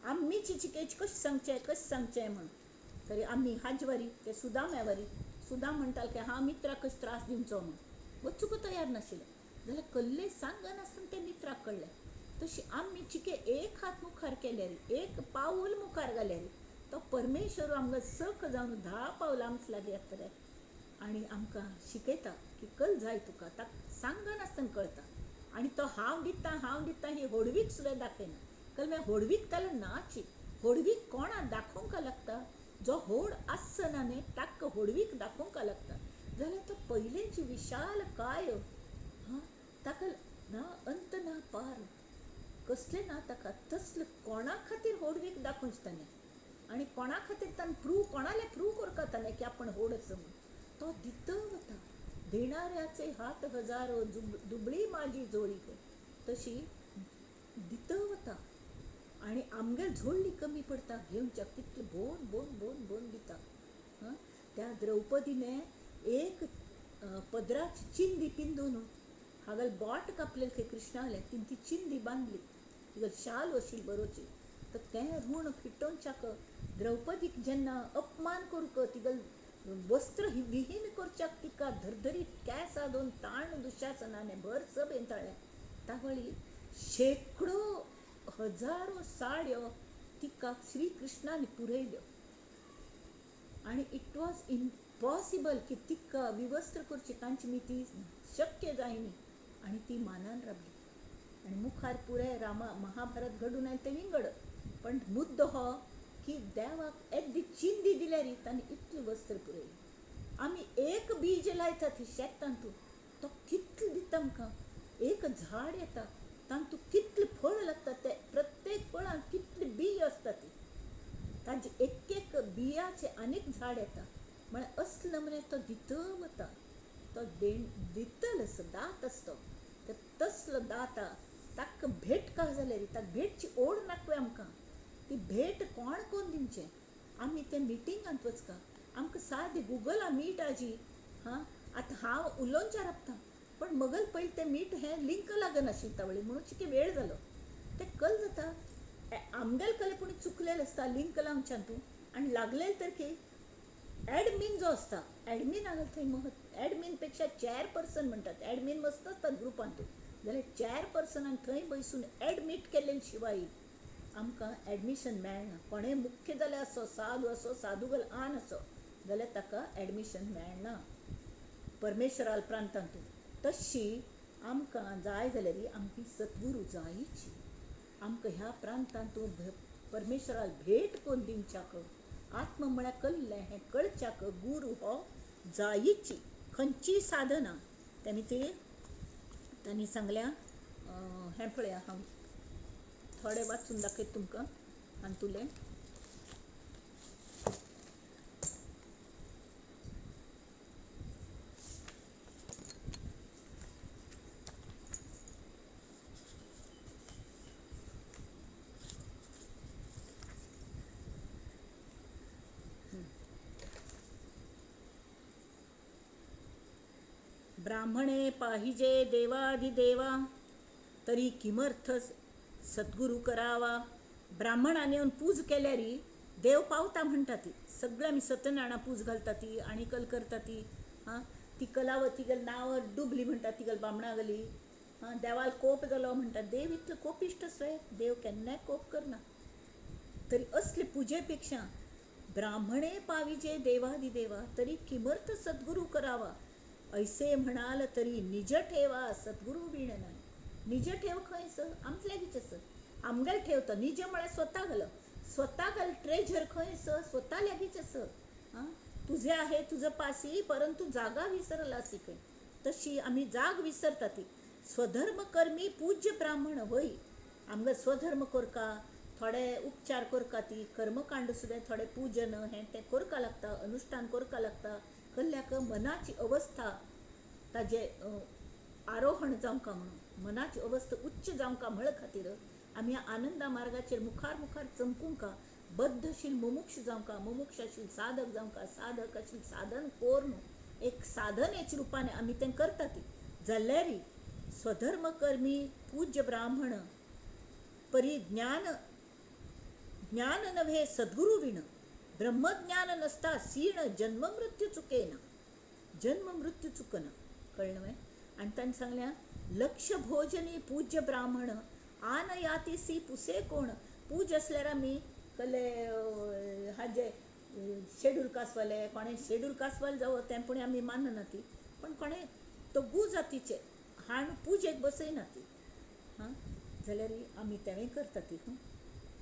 आमी चिचिकेच कशें सांगचें कशें सांगचें म्हूण तरी आमी हाजवारी ते सुदाम्यावारी सुदाम म्हणटाले की हांव मित्राक कशें त्रास दिवचो म्हूण वचूंक तयार नाशिल्लें. जाल्यार कल्ले सांगनासतना ते मित्राक कळ्ळें. तशी आमी चिके एक हात मुखार केल्यार, एक पावल मुखार घाल्यार तो परमेश्वर आमकां सख जावन 10 पावलां आमचे लागीं येतले आनी आमकां शिकयता की कल जाय तुका, ताका सांगनासतना कळटा. आनी तो हांव दितां हांव दितां ही होडवीक सुद्दां दाखयना. कल होडवीक ताका नाची, होडवीक कोणा दाखोवंक लागता, जो होड आसना न्ही ताका होडवीक दाखोवंक लागता. जाल्यार तो पयलींची विशाल काय, हां ताका ना अंत ना पार. कसलें ना ताका तसलें कोणा खातीर होडवीक दाखोवचें ताणें आनी कोणा खातीर ताणें प्रूव कोणालें प्रूव करता ताणें की आपण होड आसा म्हूण. तो दित वता. देणाऱ्याचे हात हजारो दुबळी माझी जोळी, तशी दित वता. आनी आमगेर झोळी कमी पडटा घेवच्याक तितले भोवन भोवन भोवन भोवन दिता. त्या द्रौपदीने एक पदराची चिंदी पिंदून हागल बोट कापलें खंय कृष्णालें, तिन ती चिंदी बांदली, तिगेली शाल अशी बरोवची. तर तें ऋण फिटोवच्याक द्रौपदीक जेन्ना अपमान करूंक तिगेल वस्त्र विहीन करच्याक तिका धरधरीत केंस दोन ताण दुशासनाने भर सभेन ताळ्ळें. तावळी शेंकडो हजारो साड्यो तिका श्रीकृष्णान पुरयल्यो. आनी it was impossible की तिका विवस्त्र करची तांची मिती शक्य जायनी. आनी ती मानान रावली. आनी मुखार पुराय रामा महाभारत घडून आयलें तें विंगड, पण मुद्दो हो की देवाक एकदी चिंदी दिल्यार ताणें इतलें वस्त्र पुरयलें. आमी एक बीज लायता ती शेत तातूंत तो कितलें दिता आमकां. एक झाड येता तातूंत कितलें फळ लागता, ते प्रत्येक फळांत कितली बीं आसता ती, ताजे एक एक बियाचें आनीक झाड येता. म्हळ्यार असलो नमुने तो दित वता. तो दितलो आसता, दात आसता तो, तसलो दाता ताका भेट का जाल्यार ताका भेटची ओड नाकवे आमकां. ती भेट कोण कोण दिवचें? आमी ते मिटिंगांत वचका आमकां सादें गुगला मीट आजी हां आतां हांव उलोवच्या राबता पण मगल पयलीं तें मीट हें लिंक लागनाशिल्लें तावळी म्हणून चिके वेळ जालो. तें कल जाता आमगेल कले पूण चुकलेलें आसता लिंक लावच्यान तूं आनी लागलेलें तर की एडमीन जो आसता एडमीन आहा थंय महत्व. एडमीन पेक्षा चॅरपर्सन म्हणटात, एडमीन मस्त आसतात ग्रुपांत, जाल्यार चॅरपर्सनान थंय बसून एडमीट केल्ले शिवाय आमकां एडमिशन मेळना. कोणें मुख्य जाल्यार आसो, साधू आसो, साधू गल आन आसो जाल्यार ताका एडमिशन मेळना परमेश्वराल प्रांतांतू. तशी आमकां जाय जाल्यार आमची सद्गुरू जायची. आमकां ह्या प्रांतांतू परमेश्वराल भेट करून दिवच्याक, आत्म म्हळ्यार कल्लें हें कळच्याक गुरू हो जायची. खंयची साधना तेणी ती तांणी सांगल्या. हें पळया हांव थोडें वाचून दाखयता तुमकां हातूंतलें. ब्राह्मणे पाहिजे देवाधिदेवा तरी किमर्थ सद्गुरू करावा. ब्राह्मणाने येवन पूज केल्यार देव पावता म्हणटा ती. सगळे आमी सत्यनारायणा पूज घालता ती आनी कल करता ती. हां ती कलावती गल नांव डुबली म्हणटा ती गल बामणा गली. हां देवाल कोप जालो म्हणटा. देव इतलो कोपिश्ट आसतोय, देव केन्नाय कोप करना. तरी असले पुजे पेक्षा ब्राह्मणे पाविजे देवाधिदेवा तरी किमर्थ सद्गुरू करावा. ऐसे म्हणाल तरी निज ठेवा सद्गुरू वीण नाही. निज ठेव खंय सर? आमचे लागींच आसा. आमगेल ठेवता. निज म्हळ्यार स्वता घाल, स्वता घाल ट्रेजर खंय सर? स्वता लागींच आसा. आं तुझे आहे तुझं पासी परंतु जागा विसरलासी खंय. तशी आमी जाग विसरता ती. स्वधर्म कर्मी पूज्य ब्राह्मण होय. आमगे स्वधर्म करका, थोडे उपचार करका, ती कर्मकांड सुद्दां थोडे पूजन हें तें करका लागता, अनुष्ठान करका लागता. कल्ल्याक मनाची अवस्था ताजे आरोहण जावंका म्हणून, मनाची अवस्था उच्च जावंका म्हळ खातीर आमी आनंदा मार्गाचेर मुखार मुखार चमकूंका, बद्धशील मुमुक्ष जावंका, मुमुक्षाशील साधक जावंका, साधकाशील साधन कोर न्हू एक साधनेच्या रुपान आमी तें करता ती. जाल्यार स्वधर्म कर्मी पूज्य ब्राह्मण परी ज्ञान ज्ञान नव्हे सद्गुरू विण. ब्रह्मज्ञान नसता सीण जन्म मृत्यू चुकेना. जन्म मृत्यू चुकना. कळ्ळें न्हय? आनी ताणें सांगलें लक्ष भोजनी पूज्य ब्राह्मण आन यातीसी पुसे कोण. पूज आसल्यार आमी कहले हाजे शेड्यूल कास्टवाले कोणें शेड्यूल कास्टवाले जावं तें पूण आमी मानना ती, पण कोणें तगू जातीचे हाण पुजेक बसयना ती. हां जाल्यार आमी तेंय करता ती.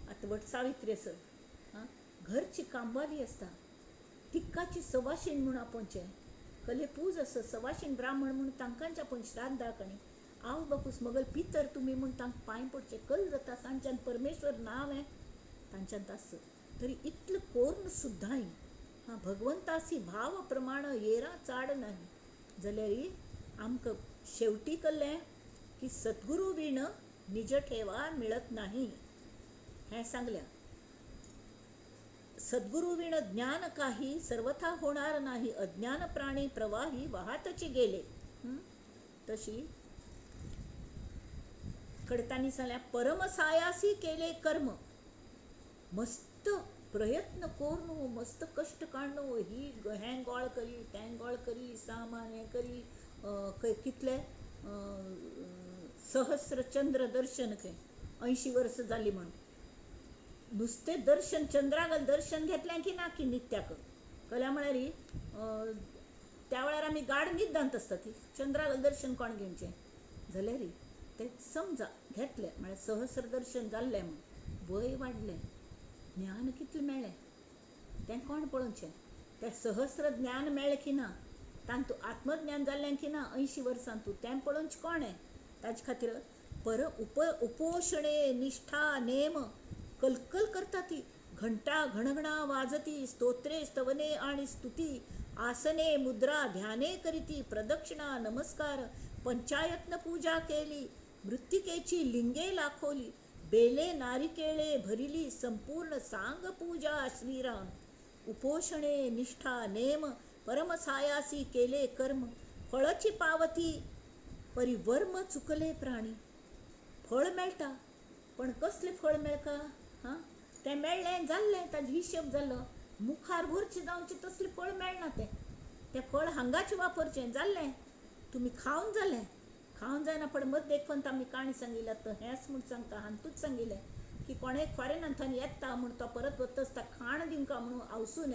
आतां वट सावित्री आसा. हां घरची कामवाली आसता तिकाची सवाशीण म्हूण आपोवचें. कहले पूज आसा सवाशीण ब्राह्मण म्हूण तांकांच आपोवन श्राद्धाक. आनी आव बापूस मगल पितर तुमी म्हूण तांकां पांय पडचें कल जाता तांच्यान परमेश्वर नांव हें तांच्यान आस तरी इतलें कोरून सुद्दांय हां भगवंतासी भाव प्रमाण येरा चाड नाही जाल्यार आमकां शेवटी कळ्ळें की सद्गुरू वीण निज ठेवा मिळत नाही हें सांगलें. सद्गुरू वीण ज्ञान काही सर्वथा होणार नाही, अज्ञान प्राणी प्रवाही वाहतची गेले. तशी कडतानी सांगल्या परमसायासी केले कर्म, मस्त प्रयत्न करून मस्त कश्ट काडून ही हें गोळ करी तें गोळ करी सामान हें करी कितले सहस्र चंद्र दर्शन खंय 80 वर्सां जालीं म्हूण नुस्तें दर्शन चंद्राक दर्शन घेतलें की ना की नित्याक कल्या म्हळ्यार त्या वेळार आमी गाड न्हिदांत आसता ती चंद्राक दर्शन कोण घेवचें जाल्यार तें समजा घेतलें म्हळ्यार सहस्र दर्शन जाल्लें म्हूण वय वाडलें ज्ञान कितलें मेळ्ळें तें कोण पळोवचें तें सहस्र ज्ञान मेळ्ळें की ना तांतू आत्मज्ञान जाल्लें की ना 80 वर्सां तूं तें पळोवचें कोणें ताजे खातीर पर उपोशणे निष्ठा नेम कलकल करता ती घंटा घणघणा वाजती स्तोत्रे स्तवने आणि स्तुती आसने मुद्रा ध्याने करीती प्रदक्षिणा नमस्कार पंचायत्न पूजा केली मृत्तिकेची लिंगे लाखोली बेले नारिकेळे भरिली संपूर्ण सांग पूजा श्रीराम. उपोषणे निष्ठा नेम परमसायासी केले कर्म फळची पावती परिवर्म चुकले प्राणी. फळ मेळटा पण कसलें फळ मेळका हां तें मेळ्ळें जाल्लें ताजो हिशेब जालो मुखार व्हरचें जावचें तसलें फळ मेळना तें तें फळ हांगाचें वापरचें जाल्लें तुमी खावन जालें खावन जायना पण मद्द एकवंत आमी काणी सांगिल्ल्या तर हेंच म्हूण सांगता हातूंत सांगिल्लें की कोणें फॉरेनांत येता म्हूण तो परत वतच ताका खाण दिवंका म्हणून आवसून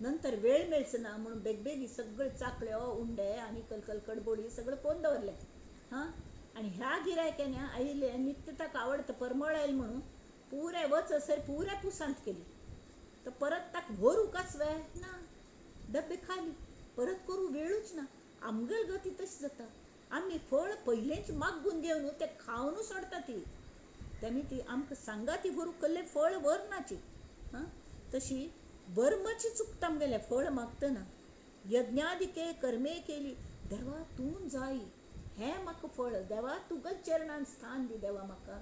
नंतर वेळ मेळचो ना म्हणून बेगबेगी सगळे चाकळ्यो उंडे आनी कलकल कडबोळी सगळें कोण दवरलें हां. आनी ह्या गिरायकांनी आयिल्लें नित्य ताका आवडटा परमळ आयल म्हणून पुरे वचसर पुऱ्या पुसांत केली तर परत ताका व्हरूंकच वे ना डब्बे खाली परत करूं वेळूच ना. आमगेल गती तशी जाता आमी फळ पयलेंच मागून घेवन तें खावनू सोडटा ती तेमी ती आमकां सांगा ती व्हरूंक कसलें फळ व्हरनाची हां. तशी वर्माची चुकता आमगेलें फळ मागतना यज्ञादिके कर्मे केली देवा तूं जाय हें म्हाका फळ देवा तुगेल्या चरणान स्थान दी देवा म्हाका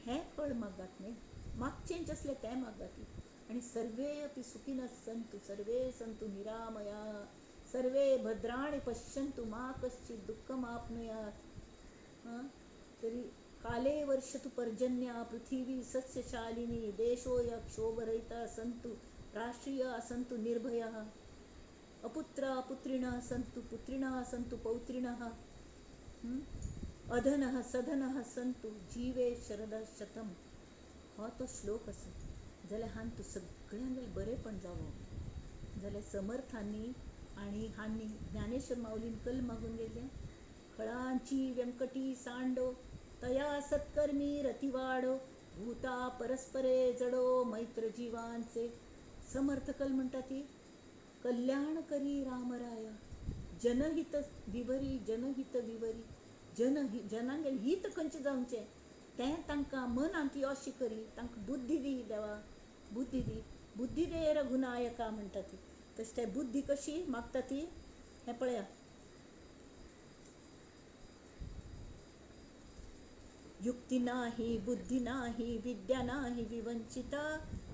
हें फळ मागात न्ही मागचें आसलें तें मागात. आनी सर्वे अपि सुखिनः सन्तु सर्वे सन्तु निरामया सर्वे भद्राणि पश्यन्तु मा कश्चित् दुःखमाप्नुयात्. तरी काले वर्षतु पर्जन्या पृथिवी सस्यशालिनी देशोऽयं क्षोभरहितः सन्तु राष्ट्रियाः सन्तु निर्भयाः अपुत्रा पुत्रिणः सन्तु पुत्रिणः सन्तु पौत्रिणः अधनः सधनः सन्तु जीवे शरदः शतम्. हो तो श्लोक आसा जाल्यार हांतूं सगळ्यांगेर बरेंपण जावो जाल्यार समर्थांनी आनी हांणी ज्ञानेश्वर माऊलीन कल मागून गेले खळांची व्यंकटी सांडो तया सत्कर्मी रतिवाडो भूता परस्परे जडो मैत्र जीवांचे. समर्थ कल म्हणटा ती कल्याण करी रामराया जनहित विवरी जनहित विवरी जनांगेल हित खंयचें जावचें तें तांकां मनांत अशें करी तांकां बुद्धी दी देवा बुद्धी दी बुद्धी दे रघुनायका म्हणटा ती. तशें ते बुद्धी कशी मागता ती हें पळया युक्ती नाही बुद्धी नाही विद्या नाही विवंचिता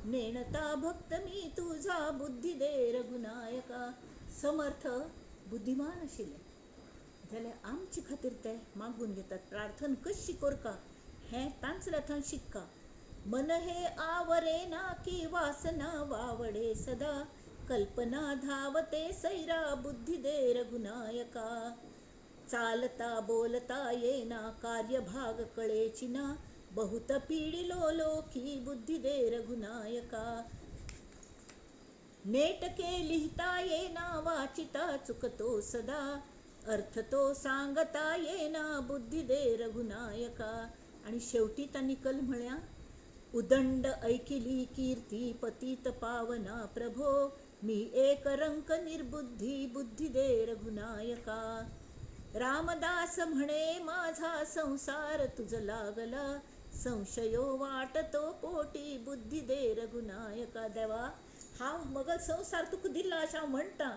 नेणता भक्त मी तुझा बुद्धी दे रघुनायका. समर्थ बुद्धिमान आशिल्ले जाल्यार आमचे खातीर ते मागून घेतात प्रार्थना कशी करका हें तांचल्या थंय शिक्का. मन हे आवरे ना की वासना वावडे सदा कल्पना धावते सैरा बुद्धी दे रघुनायका. चालता बोलता येना कार्यभाग कळेची ना बहुत पीडिलो लोकी बुद्धी दे रघुनायका. नेटके लिहिता येना वाचिता चुकतो सदा अर्थ तो सांगता येना बुद्धी दे रघुनायका. आनी शेवटी तांणी कल म्हळ्या उदंड ऐकिली कीर्ती पतित पावना प्रभो मी एक रंक निर्बुद्धी बुद्धी दे रघुनायका. रामदास म्हणे माझा संसार तुझ लागला, संशयो वाटतो पोटी बुद्धी दे रघुनायका. देवा हांव मगल संवसार तुका दिला अशें हांव म्हणटा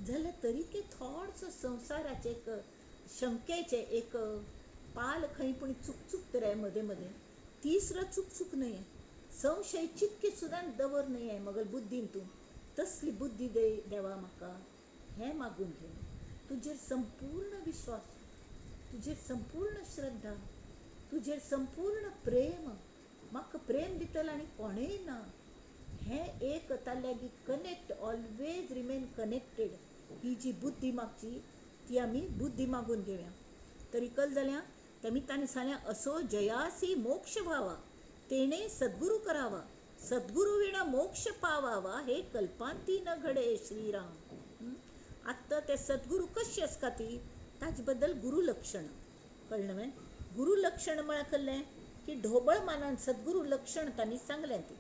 जाल्यार तरी की थोडसो संवसाराचें एक शंकेचें एक पाल खंय पूण चुकचुकत रे मदें मदें. तिसरो चुकचूक न्हय, संशय चितकी सुद्दां दवर न्हय मगल बुद्दीन तूं, तसली बुद्दी दे देवा म्हाका, हें मागून घे. तुजेर संपूर्ण विश्वास, तुजेर संपूर्ण श्रद्धा, तुजेर संपूर्ण प्रेम, म्हाका प्रेम दितलें आनी कोणेंय ना, हें एक ताल्यागी कनेक्ट, ऑलवेज रिमेन कनेक्टेड, ही जी बुद्दी मागची ती आमी बुद्दी मागून घेवया. तरी कल जाल्या तेमी ताणें सांगलें असो जयासी मोक्ष व्हावा तेणे सद्गुरू करावा, सद्गुरू विणा मोक्ष पावावा हे कल्पांती न घडे श्रीराम. आत्तां ते सद्गुरू कशें आसता ती ताजे बद्दल गुरू लक्षण कळ्ळें न्हय. गुरू लक्षण म्हळ्यार कळ्ळें की ढोबळ मानान सद्गुरू लक्षण तांणी सांगलें ती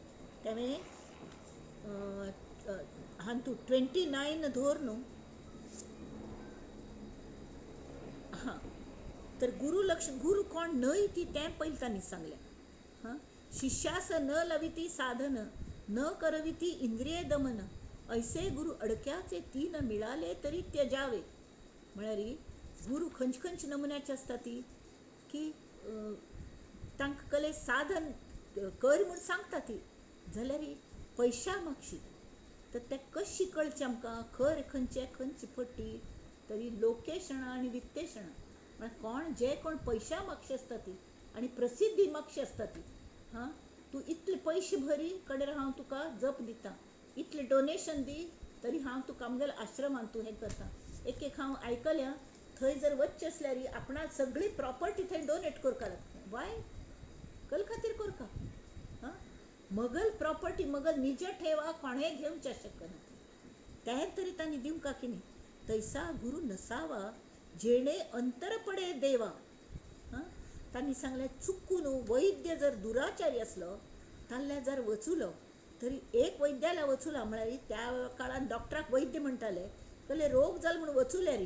तेणें हातूंत 29 धर न्हू. हां, तर गुरू लक्ष गुरू कोण न्हय ती तें पयलीं तांणी सांगलें. हां, शिष्यास न लविती साधन न करविती इंद्रिय दमन ऐसे गुरु अडक्याचे तीन मिळाले तरी त्यजावे. म्हळ्यार गुरू खंयचे खंयचे नमुन्याचे आसता ती की तांकां कले साधन कर म्हूण सांगता ती जाल्यार पयशा मागशी तर तें कशी कळचें आमकां खर खंयचे खंयची फटी. तरी लोकेशणां आनी वित्तेशणां म्हळ्यार कोण जे कोण पयशा मागशी आसता ती आनी प्रसिद्धी मागशी आसता ती. हां, तूं इतले पयशे भरी कडेर हांव तुका जप दितां, इतलें डोनेशन दी तरी हांव तुका आमगेल्या आश्रमान तूं हें करता. एक एक हांव आयकल्या थंय जर वचचें आसल्यार आपणा सगळी प्रॉपर्टी थंय डोनेट करपाक लागता. वाय कल खातीर करता. हां, मगल प्रॉपर्टी मगल निज ठेवा कोणें घेवचें शकना तें तरी तांणी दिवंक की न्ही. तैसा गुरु नसावा जेणे अंतर पडे देवा. हां, तांणी सांगलें चुकून वैद्य जर दुराचारी आसलो ताल्ल्या जर वचुलो तरी एक वैद्याला वचुला म्हळ्यार त्या काळान डॉक्टराक वैद्य म्हणटाले कहले रोग जालो म्हूण वचुल्यार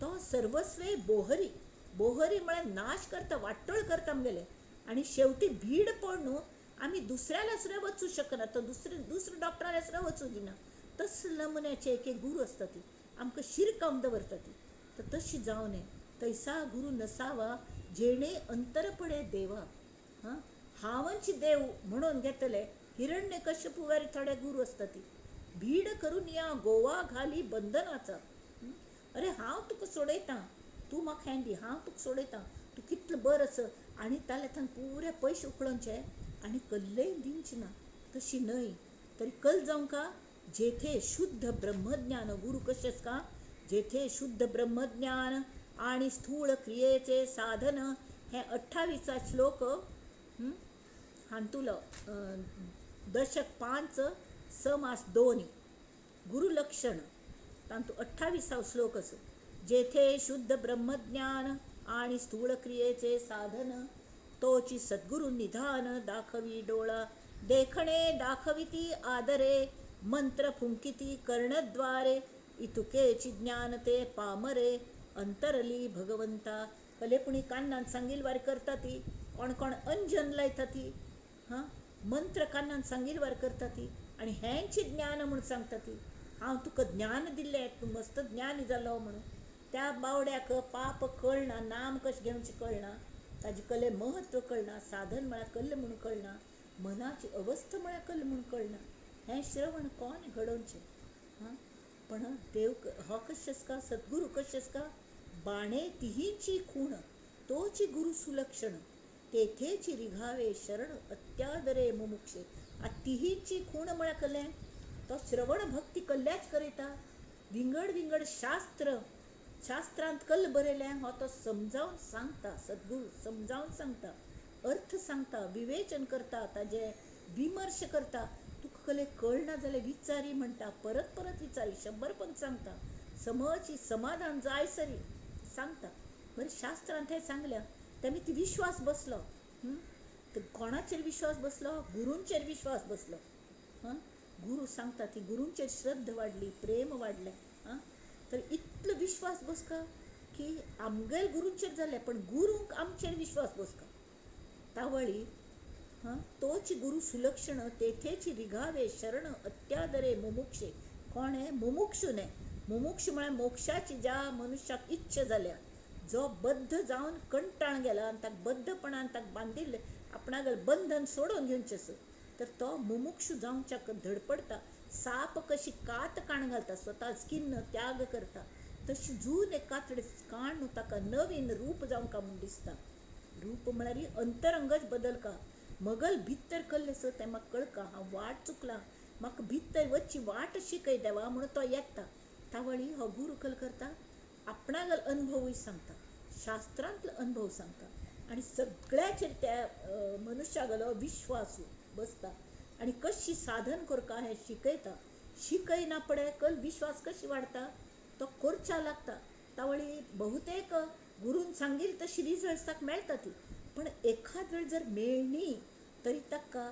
तो सर्वस्वे बोहरी, बोहरी म्हळ्यार नाश करता, वाटोळ करता आमगेले आनी शेवटी भीड पडून आमी दुसऱ्याला सुद्दां वचूं शकना, तो दुसऱ्या डॉक्टराला सुद्दां वचूं दिना. तसले नमुन्याचे एक एक गुरू आसता ती आमकां शिरकावन दवरता ती. तर तशी जावं नये. तैसा गुरु नसावा जेणे अंतर पडे देवा. हां, हांवच देव म्हणून घेतले हिरण्य कश्यपुवारी थोडे गुरू आसता ती भीड करून या गोवा घाली बंधनाचा. अरे हांव तुका सोडयतां, तूं म्हाका हें दी, हांव तुका सोडयतां, तूं कितलो बरो आसा आनी ताले थंय पुरे पयशे उकळोवचे आनी कल्लय दिवचे ना. तशी न्हय. तरी कल जावंका जेथे शुद्ध ब्रह्मज्ञान गुरु कशें आसता जेथे शुद्ध ब्रह्मज्ञान आणि स्थूळ क्रियेचे साधन. हे 28 श्लोक हांतुलो दशक 5 समास 2 गुरुलक्षण तांतू 28 श्लोक असो. जेथे शुद्ध ब्रह्मज्ञान आणि स्थूळ क्रियेचे साधन तोची सद्गुरु निधान दाखवी डोळा देखणे दाखविती आदरे मंत्र फुंकिती कर्णद्वारे इतुकेची ज्ञान ते पामरे अंतरली भगवंता. कले पुणी कान्नान सांगील वार करता ती, कोण कोण अंजन लायता ती, हां मंत्र कान्नान सांगील वार करता ती आनी हेंची ज्ञान म्हूण सांगता ती. हांव तुका ज्ञान दिल्लें, तूं मस्त ज्ञानी जालो म्हणून. त्या बावड्याक पाप कळना, नाम कशें घेवचें कळना, ताजे कले महत्व कळना, साधन म्हळ्यार कल्ल म्हूण कळना, मनाची अवस्था म्हळ्यार कल्ल म्हूण कळना. हें श्रवण कोण घडोवचें. हां, पण देव हो कशें आसता सद्गुरू कशें आसता बाणे तिहीची खूण तोची गुरु सुलक्षण तेथेची रिघावे शरण अत्यादरे मुमुक्षे. आ तिहीची खूण म्हळ्यार कल्लें तो श्रवण भक्ती कल्ल्याच करयता. विंगड विंगड शास्त्र शास्त्रांत कल्ल बरयलें हो तो समजावन सांगता, सद्गुरू समजावन सांगता, अर्थ सांगता, विवेचन करता, ताजें विमर्श करता. तुका कले कळना जाल्यार विचारी म्हणटा, परत परत विचारी, 100 पण सांगता, समज समाधान जाय सरी सांगता. बरें शास्त्रांत हें सांगल्या तेमी ती विश्वास बसलो. तर कोणाचेर विश्वास बसलो? गुरूंचेर विश्वास बसलो. हां, गुरू सांगता ती गुरूंचेर श्रद्धा वाडली, प्रेम वाडलें. हां, तर इतलो विश्वास बसका की आमगेल गुरूचेर जालें पण गुरूंक आमचेर विश्वास बसका. तावळी तोच गुरु सुलक्षण तेथेची रिघावे शरण अत्यादरे मुमुक्षे. कोण हे? मुमुक्षू न्हय. मुमुक्ष म्हळ्यार मोक्षाची ज्या मनुष्याक इच्छा जाल्या, जो बद्ध जावन कंटाळ गेला आनी ताका बद्धपणान ताका बांदिल्लें आपणागेर बंधन सोडोवन घेवचें आसा, तर तो मुमुक्षू जावच्याक धडपडटा. साप कशी कात काण घालता, स्वता स्किन्न त्याग करता, तशी जून एक कातडे काण ताका नवीन रूप जावंक म्हूण दिसता. रूप म्हळ्यार अंतरंगच बदलका. मगल भितर कल्लें आसा तें म्हाका कळका, हांव वाट चुकलां, म्हाका भितर वचची वाट शिकय देवा म्हणून तो येता. तावळी हो गुरू कल करता, आपणागल अनुभवूय सांगता, शास्त्रांतलो अनुभव सांगता आनी सगळ्याचेर त्या मनुष्यागलो विश्वास बसता आनी कशी साधन करका हें शिकयता. शिकयना पडे कल विश्वास कशी वाडटा, तो करच्या लागता. तावळी बहुतेक गुरून सांगील तशी रिजल्ट्स ताका मेळटा ती, पण एखाद वेळ जर मेळ्ळी तरी ताका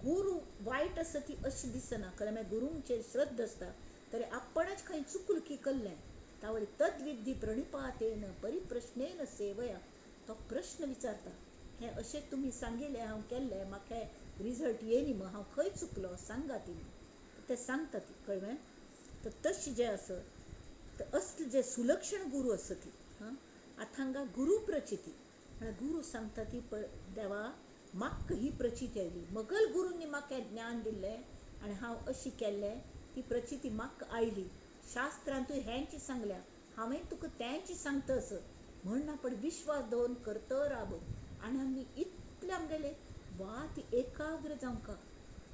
गुरू वायट आसा ती अशी दिसना, कारण मागीर गुरूंचेर श्रद्धा आसता, तरी आपणच खंय चुकल की कल्लें. तावळी तद्विद्धी प्रणिपातेन परिप्रश्नेन सेवया, तो प्रश्न विचारता, हें अशें तुमी सांगिल्लें हांव केल्लें, म्हाका रिजल्ट येयनी मग हांव खंय चुकलो सांगा ती, ते सांगता ती, कळ्ळें? तर तशें जें आसा तर असलें जें सुलक्षण गुरू आसा ती. हां, आतां हांगा गुरू प्रचिती म्हळ्यार गुरू सांगता ती देवा म्हाका ही प्रचिती आयली, मगल गुरूंनी म्हाका हें ज्ञान दिल्लें आनी हांव अशी केल्लें, ती प्रचिती म्हाका आयली, शास्त्रांतूय हेंच सांगल्या, हांवें तुका तेंच सांगता आस म्हण आपण विश्वास दवरून करत राब. आनी आमी इतलें आमगेलें वात एकाग्र जावंका,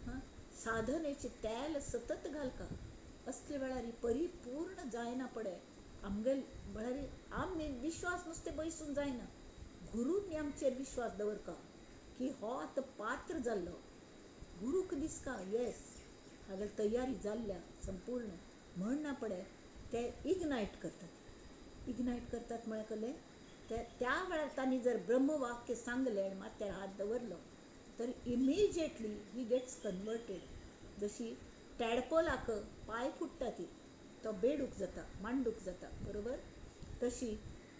हां, साधनेचें तेल सतत घालका, असले वेळार परिपूर्ण जायना पडे आमगेल म्हळ्यार आमी विश्वास नुस्तें बैसून जायना, गुरूंनी आमचेर विश्वास दवरका की हो आतां पात्र जाल्लो, गुरूक दिसका येस हागेली तयारी जाल्ल्या संपूर्ण म्हण ना पडे ते इग्नायट करतात. इग्नायट करतात म्हळ्यार कळ्ळें, ते त्या वेळार तांणी जर ब्रह्मवाक्य सांगलें आनी माथ्यार हात दवरलो तर इमिजिएटली he gets converted. जशी टॅडपोलाक पांय फुट्टा ती, तो बेडूक जाता, मांडूक जाता, बरोबर, तशी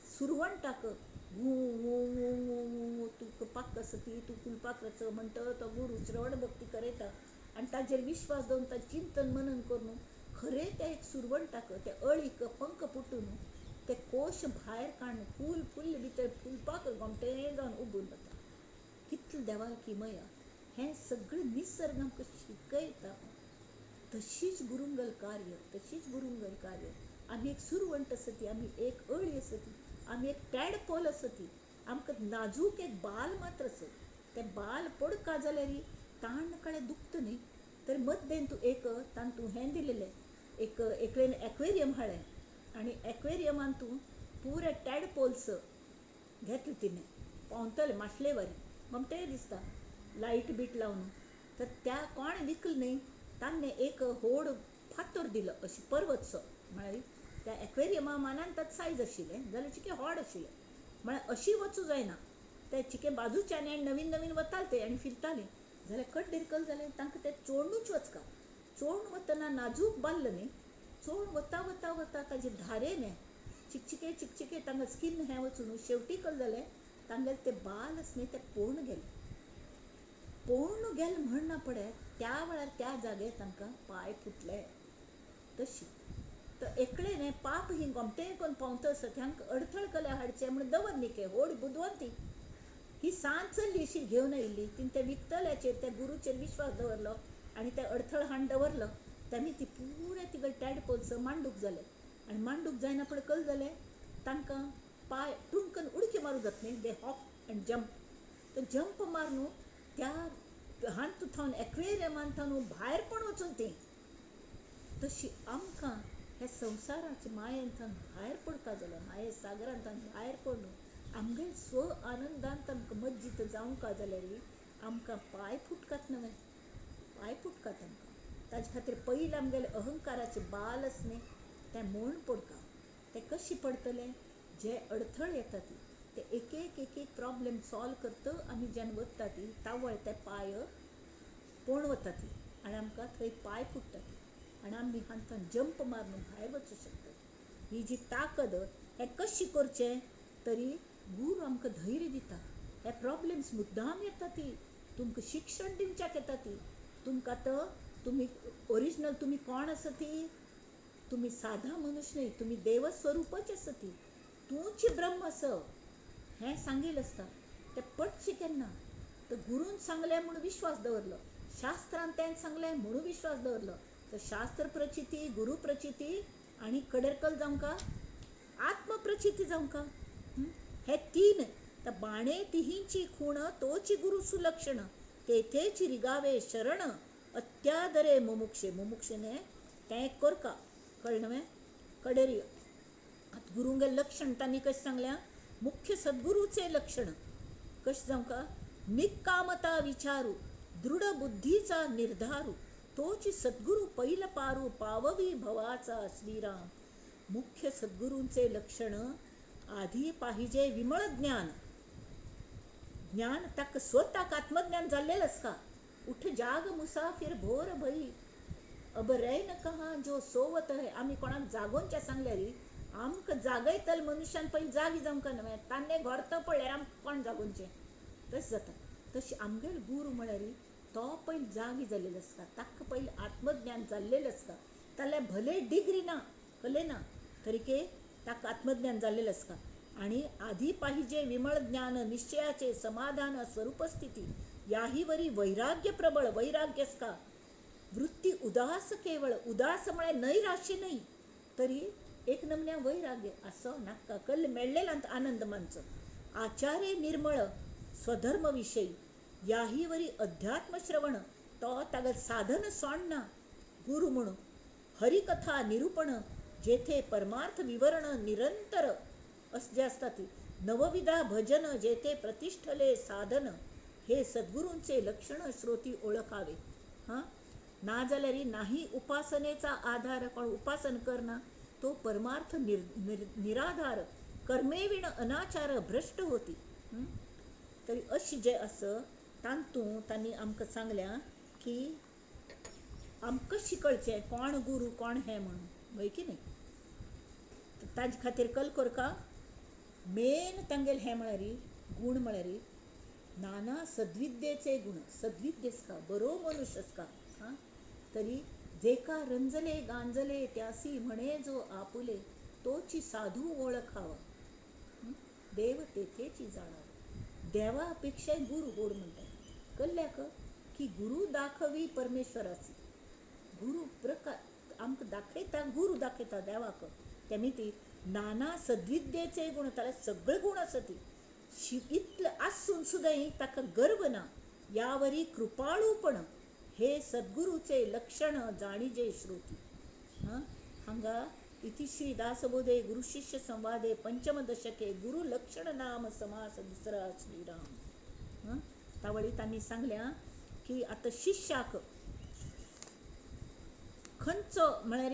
सुरवंटाक गू गू गू गू गू तूं पाक आसा ती, तूं कुलपाक रच म्हणटा तो गुरू श्रवण भक्ती करयता आनी ताजेर विश्वास दवरून ताजें चिंतन मनन करून खरें त्या एक सुरवंटाक त्या अळीक पंख फुटून ते कोश भायर काडून फूल फुल्ल भितर फुलपाक गोमटें जावन उबून वता. कितलें देवाल किमया, हें सगळें निसर्ग आमकां शिकयता. तशीच गुरुंगल कार्य, तशीच गुरुंगल कार्य. आमी एक सुरवंट आसा ती, आमी एक अळी आसा ती, आमी एक टॅडपोल आसा ती, आमकां नाजूक एक बाल मात्र आसा, तें बाल पडका जाल्यार ताण कळ्ळें दुखता न्ही. तर मद्देन तूं एक तातूं हें दिलेलें, एक एकलेन एक्वेरियम हाडलें आनी एक्वेरियमान तूं पुरे टॅडपोल्स घेतले तिणें, पोंवतले माशलेवरी गोमटें दिसता लायट बीट लावन. तर त्या कोणें विकलें न्ही, ताणें एक व्हड फातर दिलो अशें पर्वतसो, म्हळ्यार त्या एक्वेरियमा मानान ताका सायज आशिल्लें जाल्यार चिके व्हड आशिल्लें, म्हळ्यार अशी वचूं जायना, ते चिके बाजूच्यान आनी नवीन नवीन वताले ते आनी फिरताले, जाल्यार कड्डेर कल जालें तांकां तें चोडणूच वचका. चोडण वतना नाजूक बाल्ल न्ही, चोडण वता वता वता ताजे धारे न्ही चिकचिके चिकचिके तांकां स्किन हें वचून शेवटी कल जालें तांगेलें तें बाल आसा न्ही तें पोवन गेलें. पोवन गेलें म्हण ना पडे त्या वेळार त्या जाग्यार तांकां पांय फुटले. तशी तर एकले न्ही पाप ही गोमटें करून पावता आसा तांकां अडथळ कल्या हाडचें म्हण दवर न्ही के व्हड बुदवंती ही सांज चल्ली अशी घेवन आयिल्ली, तिणें त्या विकतल्याचेर त्या गुरूचेर विश्वास दवरलो आनी ते अडथळ हाडून दवरलो. तेमी ती पुरे तिगेले टॅडपोल्स मांडूक जाले आनी मांडूक जायना फुडें कल जालें तांकां पांय टुणकन उडकी मारूं जाता न्ही, दे हॉप एंड जंप. तर जंप मारून त्या हातूंत थावन एक्वेरियमान थावन भायर पण वचून ती. तशी आमकां ह्या संवसाराच्या मायेन थावन भायर पडपा जाल्यार, माये सागरान थावन भायर पडून आमगेर स्व आनंदांत आमकां मज्जीत जावंक जाल्यार आमकां पांय फुटकात न्हय, पांय फुटकात आमकां. ताजे खातीर पयलीं आमगेले अहंकाराचे बाल आसा न्ही तें मोड पडका. तें कशें पडटलें, जे अडथळ येता ती ते एक एक एक एक प्रॉब्लेम सॉल्व करता आमी जेन्ना वता ती तावळ ते पांय पोण वता ती आनी आमकां थंय पांय फुट्टा ती आनी आमी हातूंत जंप मारून भायर वचूं शकता. ही जी ताकद हें कशें करचें तरी गुरू आमकां धैर्य दिता. हे प्रॉब्लम्स मुद्दाम येता ती तुमकां शिक्षण दिवच्याक येता ती. तुमकां तो तुमी ओरिजिनल तुमी कोण आसा ती, तुमी सादा मनुष्य न्हय, तुमी देवस्वरूपच आसा ती, तूंच ब्रह्म आसा हें सांगील आसता. तें पटचें केन्ना तर गुरून सांगलें म्हूण विश्वास दवरलो, शास्त्रान तें सांगलें म्हणून विश्वास दवरलो. तर शास्त्र प्रचिती, गुरू प्रचिती आनी कडेरकल जावंका आत्मप्रचिती जावंका, हे तीन. तर बाणे तिहींची खूण तोची गुरु सुलक्षण, तेथेची रिगावे शरण अत्यादरे मुमुक्षे. मुमुक्षेने तें करका कळ्ळें न्हय. कडेर आतां गुरूंगे लक्षण तांणी कशें सांगल्या, मुख्य सद्गुरूचे लक्षण कशें जावंका, निकामता विचारू दृढ बुद्धीचा निर्धारू, तोची सद्गुरू पैल पारू पाववी भवाचा श्रीराम. मुख्य सद्गुरूंचे लक्षण आधी पाहिजे विमळ ज्ञान. ज्ञान ताका स्वताक आत्मज्ञान जाल्लें आसता. उठ जाग मुसाफिर भोर भई अब रैन कहा जो सोवत है. आमी कोणाक जागोवच्या सांगल्यार आमकां जागयतल मनुष्यान पयलीं जागी जावंक न्हय, तान्ने घोरतो पळल्यार आमकां कोण जागोवचें, तशें जाता. तशें आमगेल गुरू म्हळ्यार तो पयलीं जागी जाल्लेलो आसता, ताका पयलीं आत्मज्ञान जाल्लेलें आसता. ताल्यार भले डिग्री ना, कले ना, तरीके ताका आत्मज्ञान जाल्लेलें आसता. आनी आधी पाहिजे विमळ ज्ञान निश्चयाचे समाधान स्वरूपस्थिती, याहीवरी वैराग्य प्रबळ वैराग्य आसता. वृत्ती उदास केवळ, उदास म्हळ्यार नैराश्य न्हय, तरी एक नमन्या वैराग्य असो नाका कल्ल मेळ्ळेला आनंद मानचो. आचार्य निर्मळ स्वधर्म विषयी, याहीवरी अध्यात्म श्रवण तो तागेलें साधन सोडना गुरू म्हणून. हरिकथा निरूपण जेथे परमार्थ विवरण निरंतर अशें जें आसता ती नवविधा भजन जेथे प्रतिष्ठले साधन, हे सद्गुरूंचे लक्षण श्रोती ओळखावे. हां, ना जाल्यार नाही उपासनेचा आधार, कोण उपासन करना तो परमार्थ निराधार, कर्मेविण अनाचार भ्रष्ट होती. तरी अशें जें आसा तातूंत तांणी आमकां सांगल्या की आमकां कशें कळचें कोण गुरू कोण हें म्हणून, हय की न्हय. ताजे खातीर कल करका मेन तांगेलें हें म्हळ्यार गूण म्हळ्यार नाना सद्विद्येचे गुण. सद्विद्य आसता, बरो मनुष्य आसता. हां, तरी जेका रंजले गांजले त्यासी म्हणे जो आपुले, तोची साधू ओळखावा देव तेथेची जाणावा. देवा पेक्षा गुरू गोड म्हणटात. कल्ल्याक की गुरू दाखवी परमेश्वराची, गुरू प्रकार आमकां दाखयता, गुरू दाखयता देवाक. तेमी ती नाना सद्विद्येचे गुण, ताका सगळे गुण आसा ती इतलें आसून सुद्दां ताका गर्व ना. यावरी कृपाळूपण हे सद्गुरूचे लक्षण जाणीजे श्रोती. हां, हांगा इति श्री दासबोधे गुरुशिष्य संवादे पंचम दशके गुरु लक्षण नाम समास दुसरा श्रीराम. हां, तावळी तांणी सांगल्या की आतां शिष्याक खंयचो म्हळ्यार